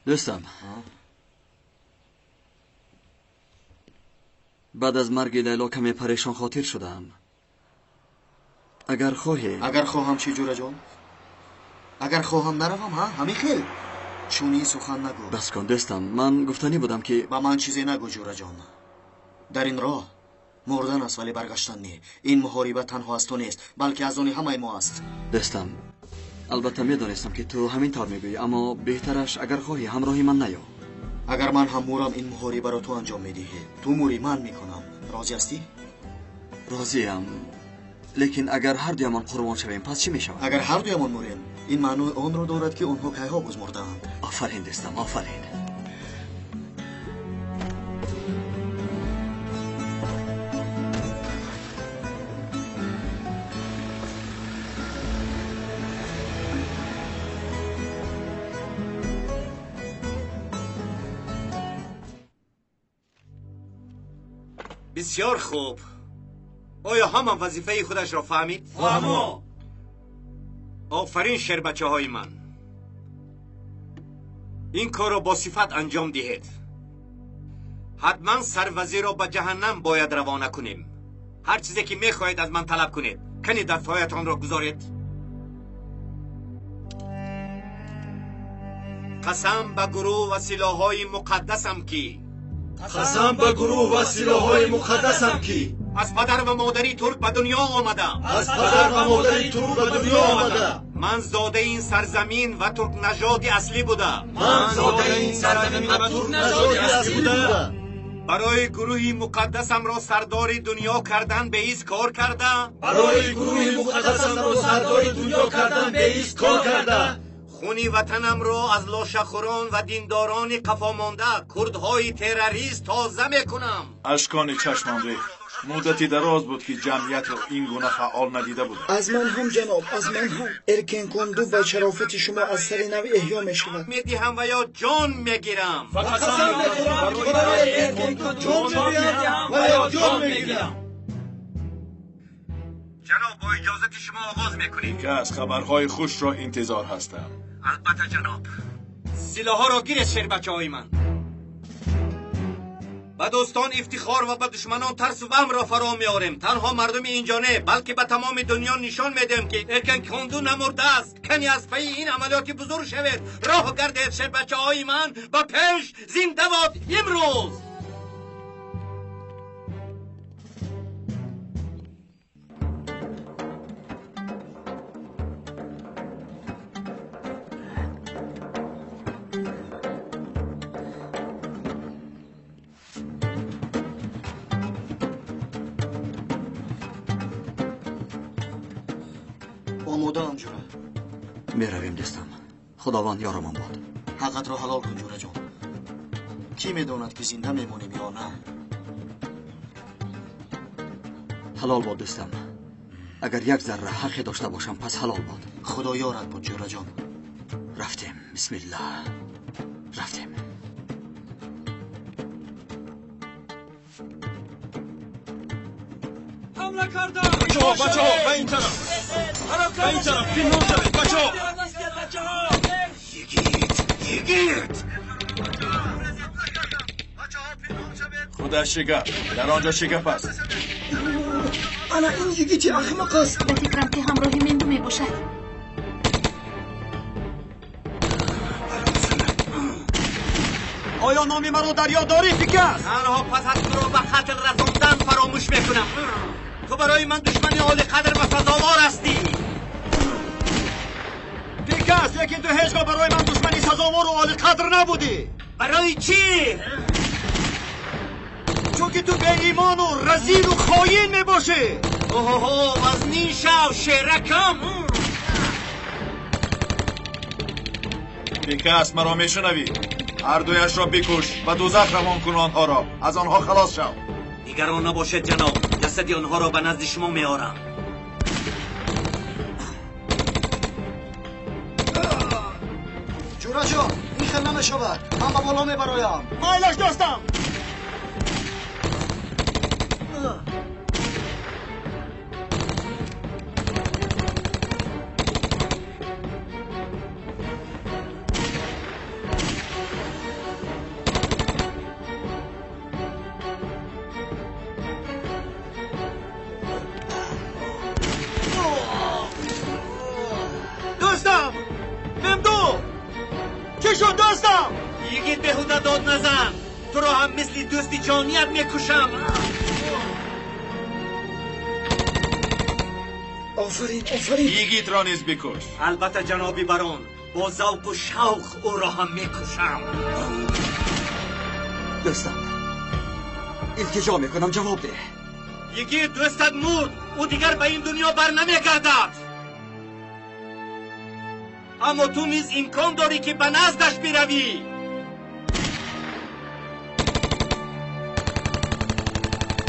Дӯстам, баъд аз марги Лайло каме парешон хотир шудаам. Агар хоҳӣ... Агар хоҳам чӣ, ҷураҷон? Агар хоҳам наравам, ҳа? Ҳамин хел? Чунин сухан нагӯ. Бас кун, дӯстам, ман гуфтанӣ будам ки... Ба ман чизе нагӯ, ҷураҷон. Дар ин роҳ мурдан аст, вале баргаштан не. Ин муҳориба танҳо аз ту нест, балки аз они ҳамаи мо аст. Дӯстам, албатта медонистам, ки ту ҳамин тавр мегӯӣ, аммо беҳтараш агар хоҳӣ ҳамроҳи ман наё. Агар ман ҳам мурам, ин муҳорибаро ту анҷом медиҳӣ. Ту мурӣ, ман мекунам. Розӣ ҳастӣ? Розиам. Лекин агар ҳар дуямон қурбон шавем, пас чӣ мешавад? Агар ҳар дуямон мурем, ин маънои онро дорад, ки онҳо кайҳо боз мурдаанд. Офарин, дӯстам, офарин. Бисёр хуб. Оё ҳама вазифаи худашро фаҳмид? Фаҳмо. Офарин шербачаҳои ман. Ин корро бо сифат анҷом диҳед. Ҳатман сарвазирро ба ҷаҳаннам бояд равона кунем. Ҳар чизе ки мехоҳед аз ман талаб кунед. Кани дастҳоятонро гузоред. Қасам ба гурӯҳ ва силоҳҳои муқаддасам ки қасам ба гурӯҳ ва силоҳҳои муқаддасам ки аз падар ва модари турк ба дунё омадам. Аз падар ва модари турк ба дунё омадам. Ман зодаи ин сарзамин ва туркнажоди аслӣ будам. Ман зодаи ин сарзамин ва туркнажоди аслӣ будам. Барои гурӯҳи муқаддасамро сардори дунё кардан беист кор кардам. Барои гурӯҳи муқаддасамро сардори дунё кардан беист кор кардам. Хуни ватанамро аз лошахӯрон ва диндорони қафомонда, курдҳои террорист тоза мекунам. Ашкони чашмам рехт. Муддати дароз буд ки ҷамъиятро ин гуна фаъол надида будам. Аз ман ҳам ҷаноб, аз ман ҳам. Эркен Кунду ба шарофати шумо аз сари нав эҳё мешавад. Медиҳам ва ё ҷон мегирам. Ва қасам мехӯрам ки барои Эркен Кунду ҷон медиҳам ва ё ҷон мегирам. Ҷаноб, бо иҷозати шумо оғоз мекунем. Ки аз хабарҳои хушро интизор ҳастам. Албатта ҷаноб. Силоҳҳоро гиред шербачаҳои ман. Ба дӯстон ифтихор ва ба душманон тарсу ваҳмро фаро меорем. Танҳо мардуми инҷо не, балки ба тамоми дунё нишон медиҳем ки Эркен Кунду намурдааст. Кани аз пайи ин амалиёти бузург шавед. Роҳ гардед шербачаҳои ман, ба пеш, зинда бод имрӯз. Омодаам ҷура. Меравем дӯстам. Худованд ёрамон бод. Ҳаққатро ҳалол кун ҷураҷон. Кӣ медонад ки зинда мемонем ё на? Ҳалол бод дӯстам. Агар як зарра ҳаққе дошта бошам, пас ҳалол бод. Худо ёрат буд ҷураҷон. Рафтем. Бисмиллаҳ. Рафтем. Ҳамла кардам. Бачаҳо, бачаҳо, ба ин тараф. Ба ин тараф, пинҳон шавед, бачаҳо. Йигит, йигит. Худаш чӣ гап? Дар он ҷо чӣ гап аст? Ана ин йигити аҳмақ аст. Ба фикрам ки ҳамроҳи Менду мебошад. Оё номи маро дар ёд дорӣ, Пикас? Танҳо пас аз туро ба қатл расондан фаромӯш мекунам. Ту барои ман душмани олиқадр ва сазовор ҳастӣ. Пикас, лекин ту ҳеҷ гоҳ барои ман душмани сазовору олиқадр набудӣ. Барои чӣ? Чунки ту беимону разилу хоин мебошӣ. Оҳоҳо, вазнин шав, шеракам. Пикас, маро мешунавӣ? Ҳар дуяшро бикуш ва дӯзах равон кун онҳоро. Аз онҳо халос шав. Нигарон набошед ҷаноб, ҷасади онҳоро ба назди шумо меорам. Ҷураҷон, ин хел намешавад. Ман ба боло мебароям. Майлаш дӯстам. Дӯстам! Мемду! Чӣ шуд дӯстам? Йигит, беҳуда дод назан. Туро ҳам мисли дӯсти ҷоният мекушам. Офарин, офарин. Йигитро низ бикуш. Албатта ҷаноби барон, бо завқу шавқ ӯро ҳам мекушам. Дӯстам, илтиҷо мекунам, ҷавоб деҳ. Йигит, дӯстат мурд. Ӯ дигар ба ин дунё бар намегардад. Аммо ту низ имкон дорӣ ки ба наздаш биравӣ.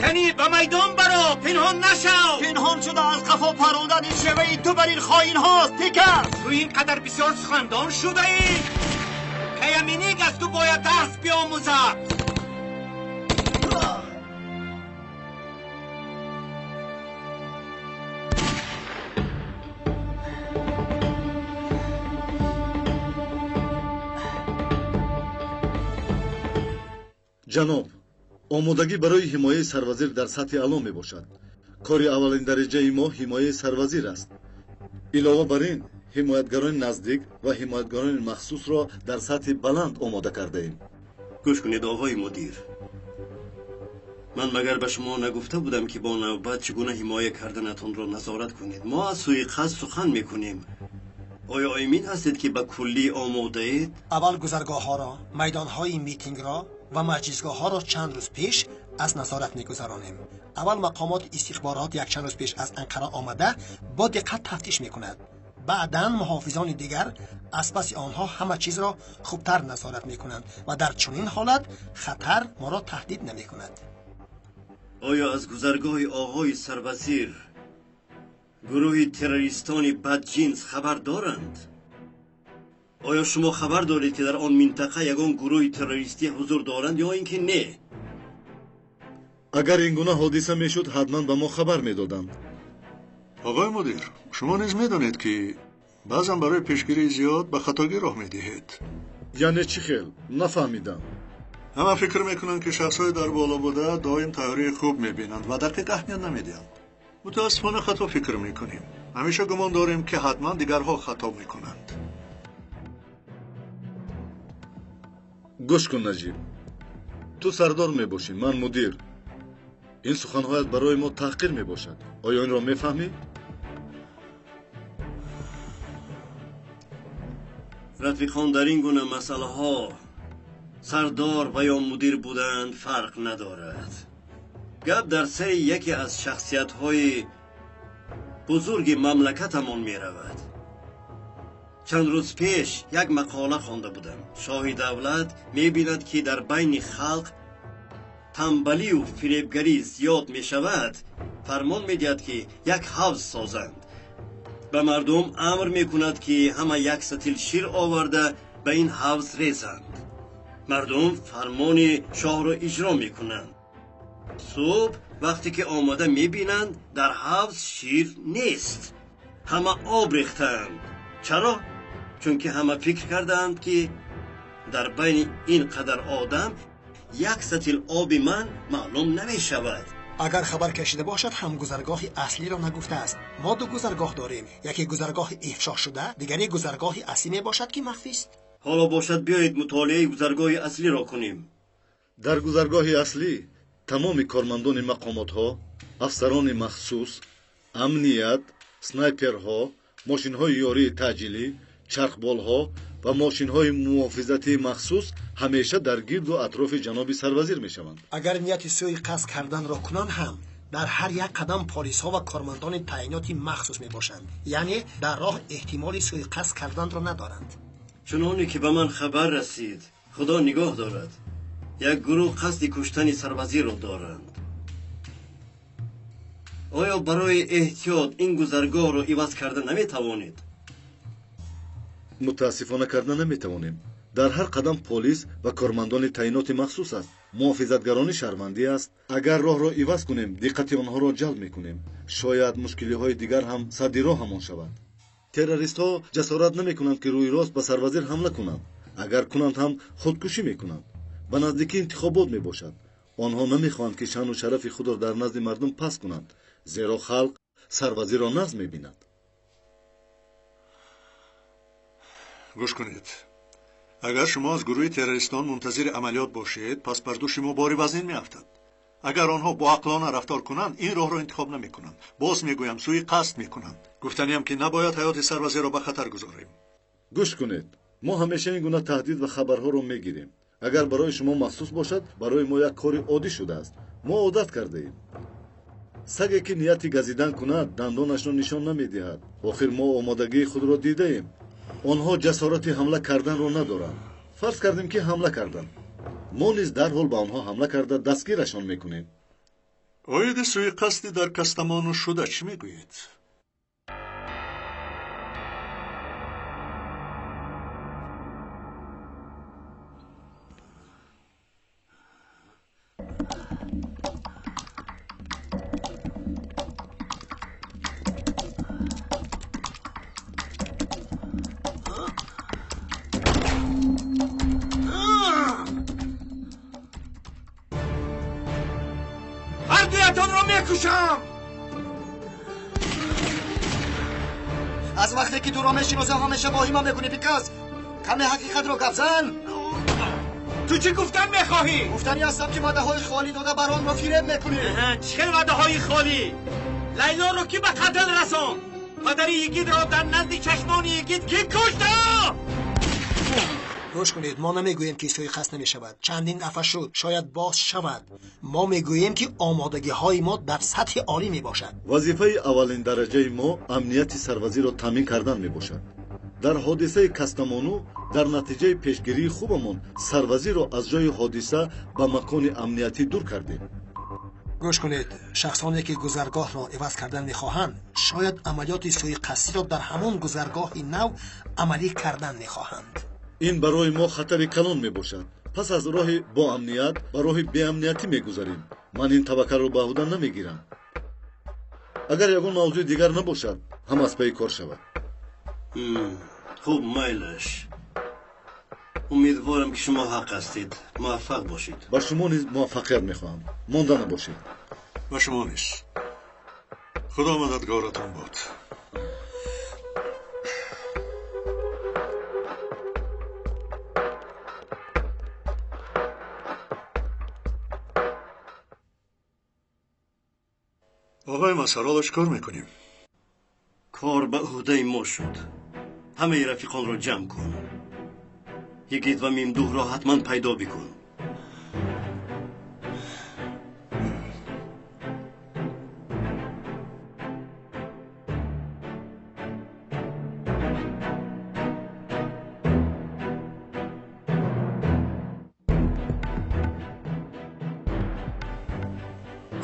Кани ба майдон баро, пинҳон нашав. Пинҳон шуда аз қафо парондан ин шеваи ту бар ин хоинҳост, Пикас. Ту ин қадар бисёр сухандон шудаӣ. Каяминик аз ту бояд дарс биомӯзад. Ҷаноб, омодагӣ барои ҳимояи сарвазир дар сатҳи аъло мебошад. Кори аввалин дараҷаи мо ҳимояи сарвазир аст. Илова бар ин, ҳимоятгарони наздик ва ҳимоятгарони махсусро дар сатҳи баланд омода кардаем. Гӯш кунед, оғои мудир. Ман магар ба шумо нагуфта будам, ки бо навбат чӣ гуна ҳимоя карданатонро назорат кунед? Мо аз суиқасд сухан мекунем. Оё эмин ҳастед, ки ба куллӣ омодаед? Аввал гузаргоҳҳоро, майдонҳои митингро ва маҷлисгоҳҳоро чанд рӯз пеш аз назорат мегузаронем. Аввал мақомоти истихборот якчанд рӯз пеш аз Анқара омада бо диққат тафтиш мекунад. Баъдан муҳофизони дигар аз паси онҳо ҳама чизро хубтар назорат мекунанд ва дар чунин ҳолат хатар моро таҳдид намекунад. Оё аз гузаргоҳи оғои сарвазир гурӯҳи террористони бадҷинс хабар доранд? Оё шумо хабар доред, ки дар он минтақа ягон гурӯҳи террористӣ ҳузур доранд ё ин ки не? Агар ин гуна ҳодиса мешуд, ҳатман ба мо хабар медоданд. Оғои мудир, шумо низ медонед, ки баъзан барои пешгирии зиёд ба хатогӣ роҳ медиҳед. Яъне чӣ хел? Нафаҳмидам. Ҳама фикр мекунанд, ки шахсҳои дар боло буда доим тайёрии хуб мебинанд ва дақиқ аҳамият намедиҳанд. Мутаассифона хато фикр мекунем. Ҳамеша гумон дорем, ки ҳатман дигарҳо хато мекунанд. Гӯш кун, Наҷиб. Ту сардор мебошӣ, ман мудир. Ин суханҳоят барои мо таҳқир мебошад. Оё инро мефаҳмӣ? Рафиқон, дар ин гуна масъалаҳо сардор ва ё мудир будан фарқ надорад. Гап дар сари яке аз шахсиятҳои бузурги мамлакатамон меравад. Чанд рӯз пеш як мақола хонда будам. Шоҳи давлат мебинад, ки дар байни халқ тамбалию фиребгарӣ зиёд мешавад, фармон медиҳад, ки як ҳавз созанд. Ба мардум амр мекунад, ки ҳама як сатил шир оварда ба ин ҳавз резанд. Мардум фармони шоҳро иҷро мекунанд. Субҳ вақте ки омода мебинанд, дар ҳавз шир нест. Ҳама об рехтаанд. Чаро? Чунки ҳама фикр кардаанд, ки дар байни ин қадар одам як сатил оби ман маълум намешавад. Агар хабар кашида бошад, ҳам гузаргоҳи аслиро нагуфтааст. Мо ду гузаргоҳ дорем. Яке гузаргоҳи ифшошшуда, дигаре гузаргоҳи аслӣ мебошад, ки махфист. Ҳоло бошад, биёед мутолиаи гузаргоҳи аслиро кунем. Дар гузаргоҳи аслӣ тамоми кормандони мақомотҳо, афсарони махсус, амният, снайперҳо, мошинҳои ёрии таъҷилӣ, чархболҳо ва мошинҳои муҳофизатии махсус ҳамеша дар гирду атрофи ҷаноби сарвазир мешаванд. Агар нияти сӯи қасд карданро кунанд ҳам, дар ҳар як қадам полисҳо ва кормандони таъиноти махсус мебошанд. Яъне дар роҳ эҳтимоли сӯи қасд карданро надоранд. Чуноне ки ба ман хабар расид, худо нигоҳ дорад, як гурӯҳ қасди куштани сарвазирро доранд. Оё барои эҳтиёт ин гузаргоҳро иваз карда наметавонед? Мутаассифона карда наметавонем. Дар ҳар қадам полис ва кормандони таъиноти махсус аст. Муҳофизатгарони шаҳрвандӣ аст. Агар роҳро иваз кунем, диққати онҳоро ҷалб мекунем. Шояд мушкилиҳои дигар ҳам садди роҳамон шавад. Террористҳо ҷасорат намекунанд, ки рӯи рост ба сарвазир ҳамла кунанд. Агар кунанд ҳам худкушӣ мекунанд. Ба наздикӣ интихобот мебошад. Онҳо намехоҳанд, ки шаъну шарафи худро дар назди мардум паст кунанд, зеро халқ сарвазирро нағз мебинад. Гӯш кунед, агар шумо аз гурӯҳи террористон мунтазири амалиёт бошед, пас бар дӯши мо бори вазнин меафтад. Агар онҳо боақлона рафтор кунанд, ин роҳро интихоб намекунанд. Боз мегӯям, сӯи қасд мекунанд. Гуфтаниям, ки набояд ҳаёти сарвазирро ба хатар гузорем. Гӯш кунед, мо ҳамеша ин гуна таҳдид ва хабарҳоро мегирем. Агар барои шумо махсус бошад, барои мо як кори оддӣ шудааст. Мо одат кардаем. Саге ки нияти газидан кунад, дандонашро нишон намедиҳад. Охир мо омодагии худро дидаем. Онҳо ҷасорати ҳамла карданро надоранд. Фарз кардем, ки ҳамла карданд. Мо низ дарҳол ба онҳо ҳамла карда дастгирашон мекунем. Оиди суиқасди дар Кастамону шуда чӣ мегӯед? мекушам. Аз вақте ки туро мешиносам ҳамеша воҳима мекунӣ Пикас. Каме ҳақиқатро гап зан. Ту чӣ гуфтан мехоҳӣ? Гуфтанӣ ҳастам ки ваъдаҳои холӣ дода баронро фиреб мекунӣ. Чӣ хел ваъдаҳои холӣ? Лайлоро кӣ ба қатл расонд? Падари Йигитро дар назди чашмони Йигит кӣ кушт? Гӯш кунед, мо намегӯем ки суиқасд намешавад. Чандин дафъа шуд, шояд боз шавад. Мо мегӯем ки омодагиҳои мо дар сатҳи олӣ мебошад. Вазифаи аввалин дараҷаи мо амнияти сарвазирро таъмин кардан мебошад. Дар ҳодисаи Кастамону дар натиҷаи пешгирии хубамон сарвазирро аз ҷои ҳодиса ба макони амниятӣ дур кардем. Гӯш кунед, шахсоне ки гузаргоҳро иваз кардан мехоҳанд, шояд амалиёти суиқасдиро дар ҳамон гузаргоҳи нав амалӣ кардан мехоҳанд. Ин барои мо хатари калон мебошад. Пас аз роҳи боамният ба роҳи беамниятӣ мегузарем. Ман ин таваккалро ба ӯҳда намегирам. Агар ягон мавзӯи дигар набошад, ҳама аз пайи кор шавад. Хуб, майлаш. Умедворам ки шумо ҳақ ҳастед. Муваффақ бошед. Ба шумо низ муваффақият мехоҳам. Монда набошед. Ба шумо низ. Худо мададгоратон бод. Оғои Масар, ҳоло чӣ кор мекунем? Кор ба ӯҳдаи мо шуд. Ҳамаи рафиқонро ҷамъ кун. Йигит ва Мимдуҳро ҳатман пайдо бикун.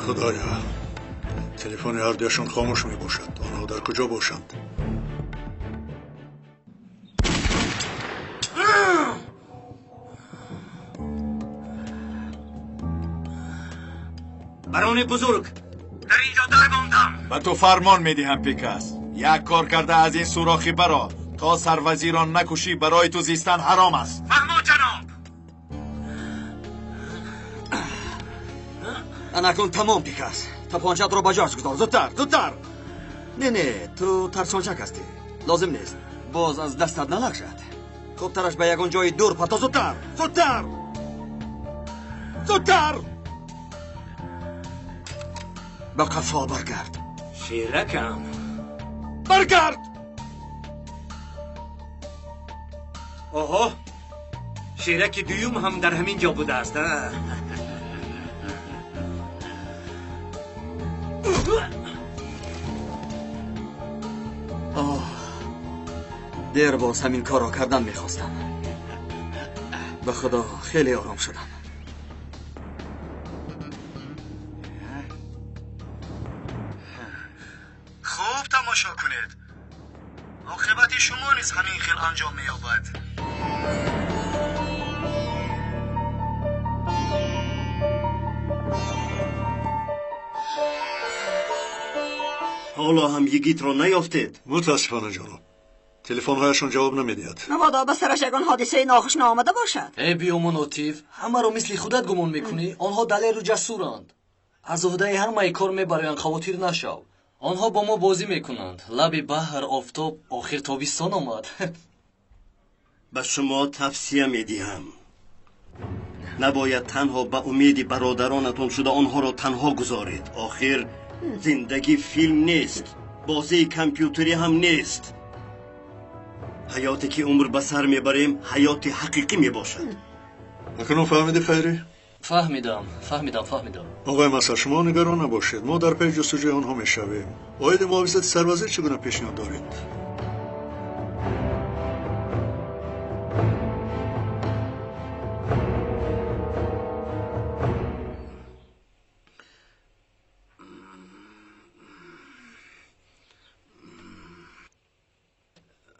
Худоё, телефони ҳардуяшон хомӯш мебошад. Онҳо дар куҷо бошанд? Барони бузург, дар инҷо дармондам. Ба ту фармон медиҳам Пикас. Як кор карда аз ин сурохӣ баро. То сарвазирон накушӣ барои ту зистан ҳаром аст. Фармо ҷаноб. Анакун тамом Пикас. Тапончатро ба ҷояш гузор. Зудтар, зудтар. Не, не, ту тарсончак ҳастӣ. Лозим нест. Боз аз дастат налағжад. Хубтараш ба ягон ҷои дур пато. Зудтар, зудтар, зудтар. Ба қафо баргард. Шеракам. Баргард! Оҳо, шераки дуюм ҳам дар ҳамин ҷо будааст. Оҳ, дер боз ҳамин корро кардан мехостам. Ба худо хеле ором шудам. Хуб тамошо кунед. Оқибати шумо низ ҳамин хел анҷом меёбад. Ҳоло ҳам Йигитро наёфтед? Мутаассифона ҷаноб, телефонҳояшон ҷавоб намедиҳад. Мабодо ба сараш ягон ҳодисаи нохуш наомада бошад. Э биёмон Отиф, ҳамаро мисли худат гумон мекунӣ? Онҳо далеру ҷасуранд. Аз уҳдаи ҳамаи кор мебароянд, хавотир нашав. Онҳо бо мо бозӣ мекунанд. Лаби баҳр, офтоб, охир тобистон омад. Ба шумо тавсия медиҳам. Набояд танҳо ба умеди бародаронатон шуда онҳоро танҳо гузоред. Охир зиндагӣ филм нест, бозии компютерӣ ҳам нест. Ҳаёте ки умр ба сар мебарем, ҳаёти ҳақиқӣ мебошад. Акнун фаҳмидӣ, Хайрӣ? Фаҳмидам, фаҳмидам, фаҳмидам. Оғои Масар, шумо нигарон набошед. Мо дар пайи ҷустуҷӯи онҳо мешавем. Оиди муҳофизати сарвазир чӣ гуна пешниҳод доред?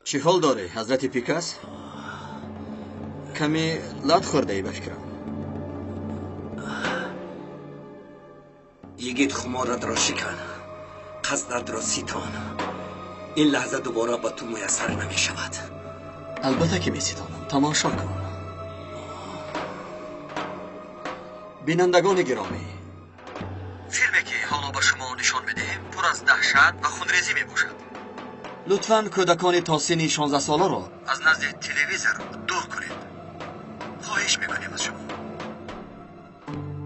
Чӣ ҳол дорӣ, ҳазрати Пикас? Каме лат хӯрдаӣ ба фикрам. Йигит, хуморатро шикан, қасдатро ситон. Ин лаҳза дубора ба ту муяссар намешавад. Албатта ки меситонам. Тамошо кун. Бинандагони гиромӣ, филме ки ҳоло ба шумо Ваҳшат ва хунрезӣ мебошад. Лутфан кӯдакони то синни 16 соларо аз назди телевизор дур кунед. Хоҳиш мекунем аз шумо.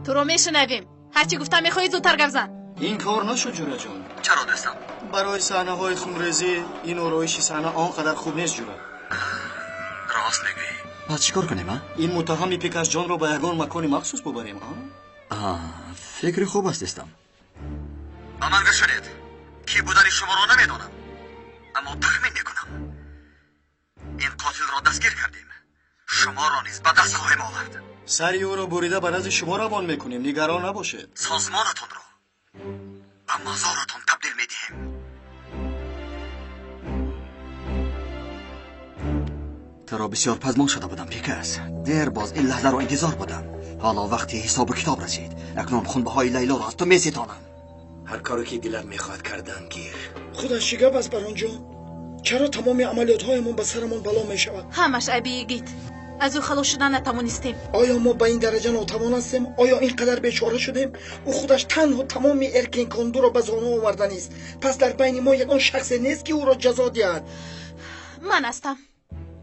Туро мешунавем. Ҳарчи гуфта мехоҳӣ зудтар гап зан. Ин кор нашуд, ҷураҷон. Чаро дӯстам? Барои саҳнаҳои хунрезӣ ин ороиши саҳна он қадар хуб нест, ҷура. Рост мегӯӣ. Пас чӣ кор кунем, а? Ин муттаҳами Пикасҷонро ба ягон макони махсус бубарем, а? Фикри хуб аст, дӯстам. Ба ман гӯш кунед. Ки будани шуморо намедонам, аммо тахмин мекунам. Ин қотилро дастгир кардем. Шуморо низ ба даст хоҳем овард. Сари ӯро бурида ба назди шумо равон мекунем. Нигарон набошед. Созмонатонро ба мазоратон табдил медиҳем. Туро бисёр пазмон шуда будам, Пикас. Дер боз ин лаҳзаро интизор будам. Ҳоло вақти ҳисобу китоб расид. Акнун хунбаҳои Лайлоро аз ту меситонам. Ҳар коре ки дилат мехоҳад кардан гир. Худаш чӣ гап аст, баронҷон? Чаро тамоми амалиётҳоямон ба сарамон бало мешавад? Ҳамаш айби Йигит. Аз ӯ халос шудан натавонистем. Оё мо ба ин дараҷа нотавон ҳастем? Оё ин қадар бечора шудем? Ӯ худаш танҳо тамоми Эркинкондуро ба зону оварданист. Пас дар байни мо ягон шахсе нест, ки ӯро ҷазо диҳад. Ман ҳастам.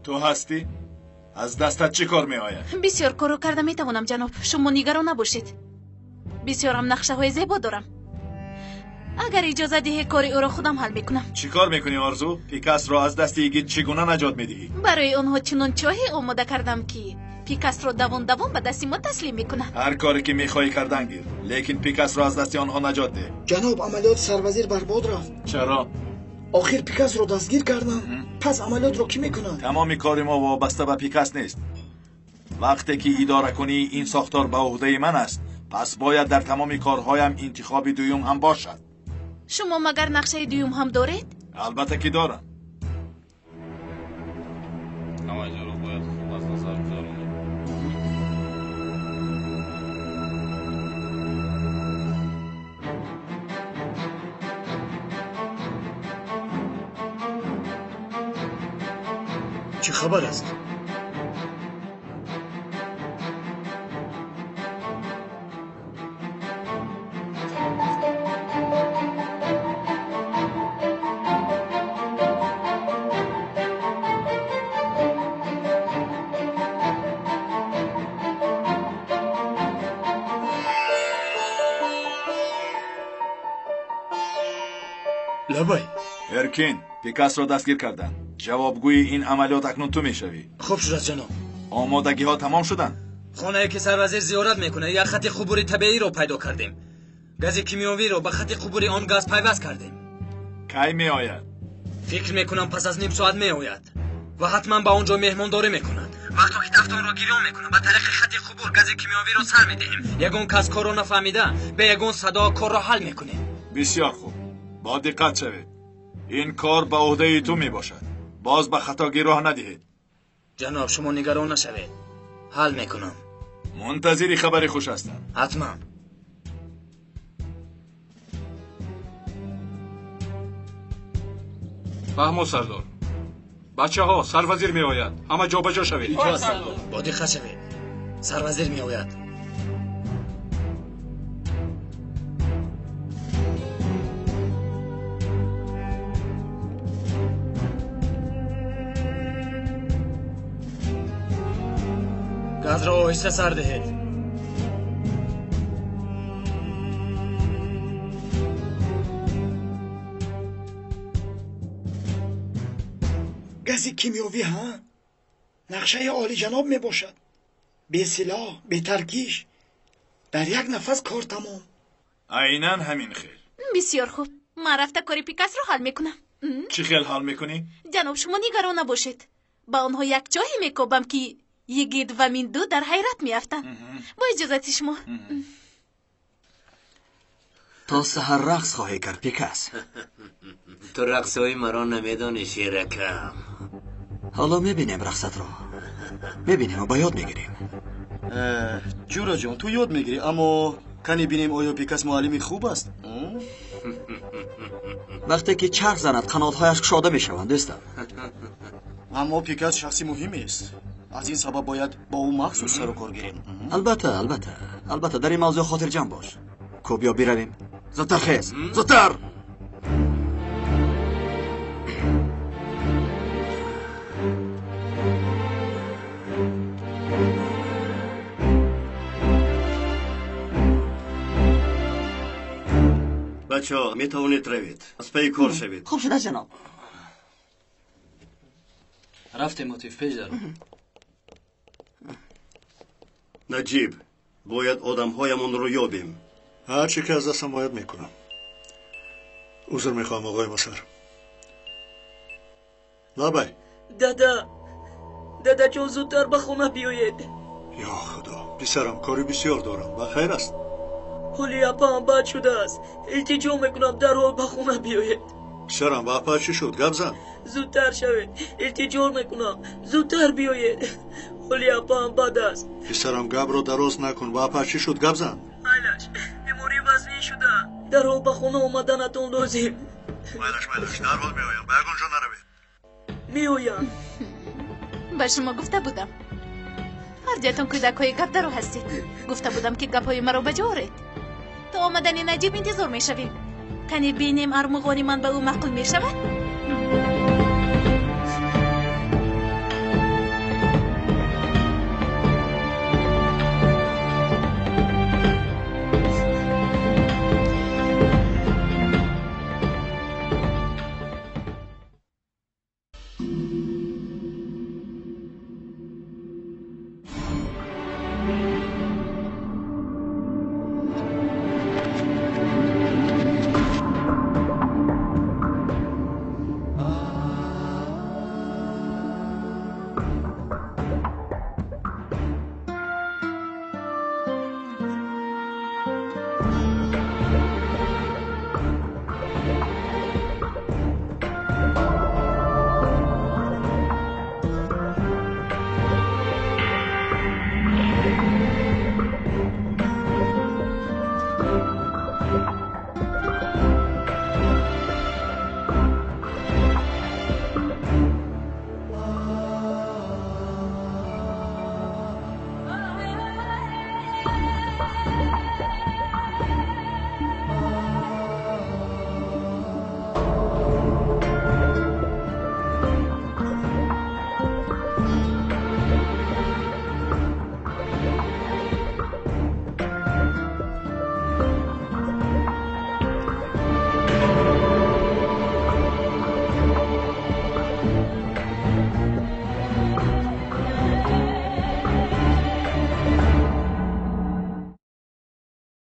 Ту ҳастӣ? Аз дастат чӣ кор меояд? Бисёр корро карда метавонам, ҷаноб. Шумо нигарон набошед. Бисёрам нақшаҳои зебо дорам. Агар иҷоза диҳед, кори ӯро худам ҳал мекунам. Чӣ кор мекунӣ, Орзу? Пикасро аз дасти Йигит чӣ гуна наҷот медиҳӣ? Барои онҳо чунон чоҳе омода кардам, ки Пикасро давон давон ба дасти мо таслим мекунанд. Ҳар коре ки мехоҳӣ кардан гир, лекин Пикасро аз дасти онҳо наҷот деҳ. Ҷаноб, амалиёти сарвазир барбод рафт. Чаро? Охир Пикасро дастгир кардам. Пас амалиётро кӣ мекунад? Тамоми кори мо вобаста ба Пикас нест. Вақте ки идоракунии ин сохтор ба уҳдаи ман аст, пас бояд дар тамоми корҳоям интихоби дуюм ҳам бошад. Шумо магар нақшаи дуюм ҳам доред? Албатта ки дорам. Ҳама ҷоро бояд хуб аз назар гузаронем. Чӣ хабар аст? Лабай. Эркин, Пикасро дастгир карданд. Ҷавобгӯи ин амалиёт акнун ту мешавӣ. Хуб шудааст, ҷаноб. Омодагиҳо тамом шуданд? Хонае ки сарвазир зиёрат мекунад, як хати қубури табииро пайдо кардем. Гази кимиёвиро ба хати қубури он газ пайваст кардем. Кай меояд? Фикр мекунам пас аз ним соат меояд ва ҳатман ба он ҷо меҳмондорӣ мекунад. Вақто ки тафтонро гирён мекунам, ба тариқи хати қубур гази кимиёвиро сар медиҳем. Ягон кас корро нафаҳмида, бе ягон садо корро ҳал мекунем. Бисёр хуб. Бо диққат шавед. Ин кор ба уҳдаи ту мебошад. Боз ба хатогӣ роҳ надиҳед. Ҷаноб, шумо нигарон нашавед. Ҳал мекунам. Мунтазири хабари хуш ҳастам. Ҳатман. Фаҳмо, сардор. Бачаҳо, сарвазир меояд. Ҳама ҷобаҷо шавед. Бо диққат шавед. Сарвазир меояд. Газро оҳиста сар диҳед. Гази кимиёвӣ, ҳа? Нақшаи олиҷаноб мебошад. Бесилоҳ, бетаркиш, дар як нафас кор тамом. Айнан ҳамин хел. Бисёр хуб. Ман рафта кори Пикасро ҳал мекунам. Чӣ хел ҳал мекунӣ? Ҷаноб, шумо нигарон набошед. Ба онҳо як ҷое мекобам, ки Йигит ва Минду дар ҳайрат меафтанд. Бо иҷозати шумо. То саҳар рақс хоҳӣ кард, Пикас. Ту рақсҳои маро намедонӣ, шеракам. Ҳоло мебинем рақсатро. Мебинем ва ба ёд мегирем. Ҷураҷон, ту ёд мегирӣ, аммо кани бинем, оё Пикас муаллими хуб аст? Вақте ки чарх занад, қанотҳояш кушода мешаванд, дӯстам. Аммо Пикас шахси муҳимест. Аз ин сабаб бояд бо ӯ махсус сару кор гирем. Албатта, албатта, албатта, дар ин мавзӯъ хотирҷамъ бош. Кӯб ё биравем. Зудтар хез, зудтар! Бачаҳо, метавонед равед, аз пайи кор шавед. Хуб шудааст, ҷаноб. Рафтем, Мотиф, пеш даро. Наҷиб, бояд одамҳоямонро ёбем. Ҳар чӣ ки аз дастам ояд мекунам. Узр мехоҳам, оғои Масар. Лабай. Дада, дадаҷон, зудтар ба хона биёед. Ё Худо, писарам, кори бисёр дорам. Ба хайр аст? Ҳоли апаам бад шудааст. Илтиҷо мекунам, дарҳол ба хона биёед. Писарам, ба апа чӣ шуд? Гап зан. Зудтар шавед, илтиҷо мекунам, зудтар биёед. Ҳоли апаам бад аст. Писарам, гапро дароз накун. Ба апа чӣ шуд? Гап зан. Майлаш, беморӣ вазнин шуда. Дарҳол ба хона омаданатон лозим. Майлаш, майлаш, дарҳол меоям. Ба ягон ҷо наравед. Меоям. Ба шумо гуфта будам. Ҳардуятон кӯдакҳои гапдаро ҳастед. Гуфта будам, ки гапҳои маро ба ҷо оред. То омадани Наҷиб интизор мешавем. Кани бинем, армуғони ман ба ӯ маъқул мешавад?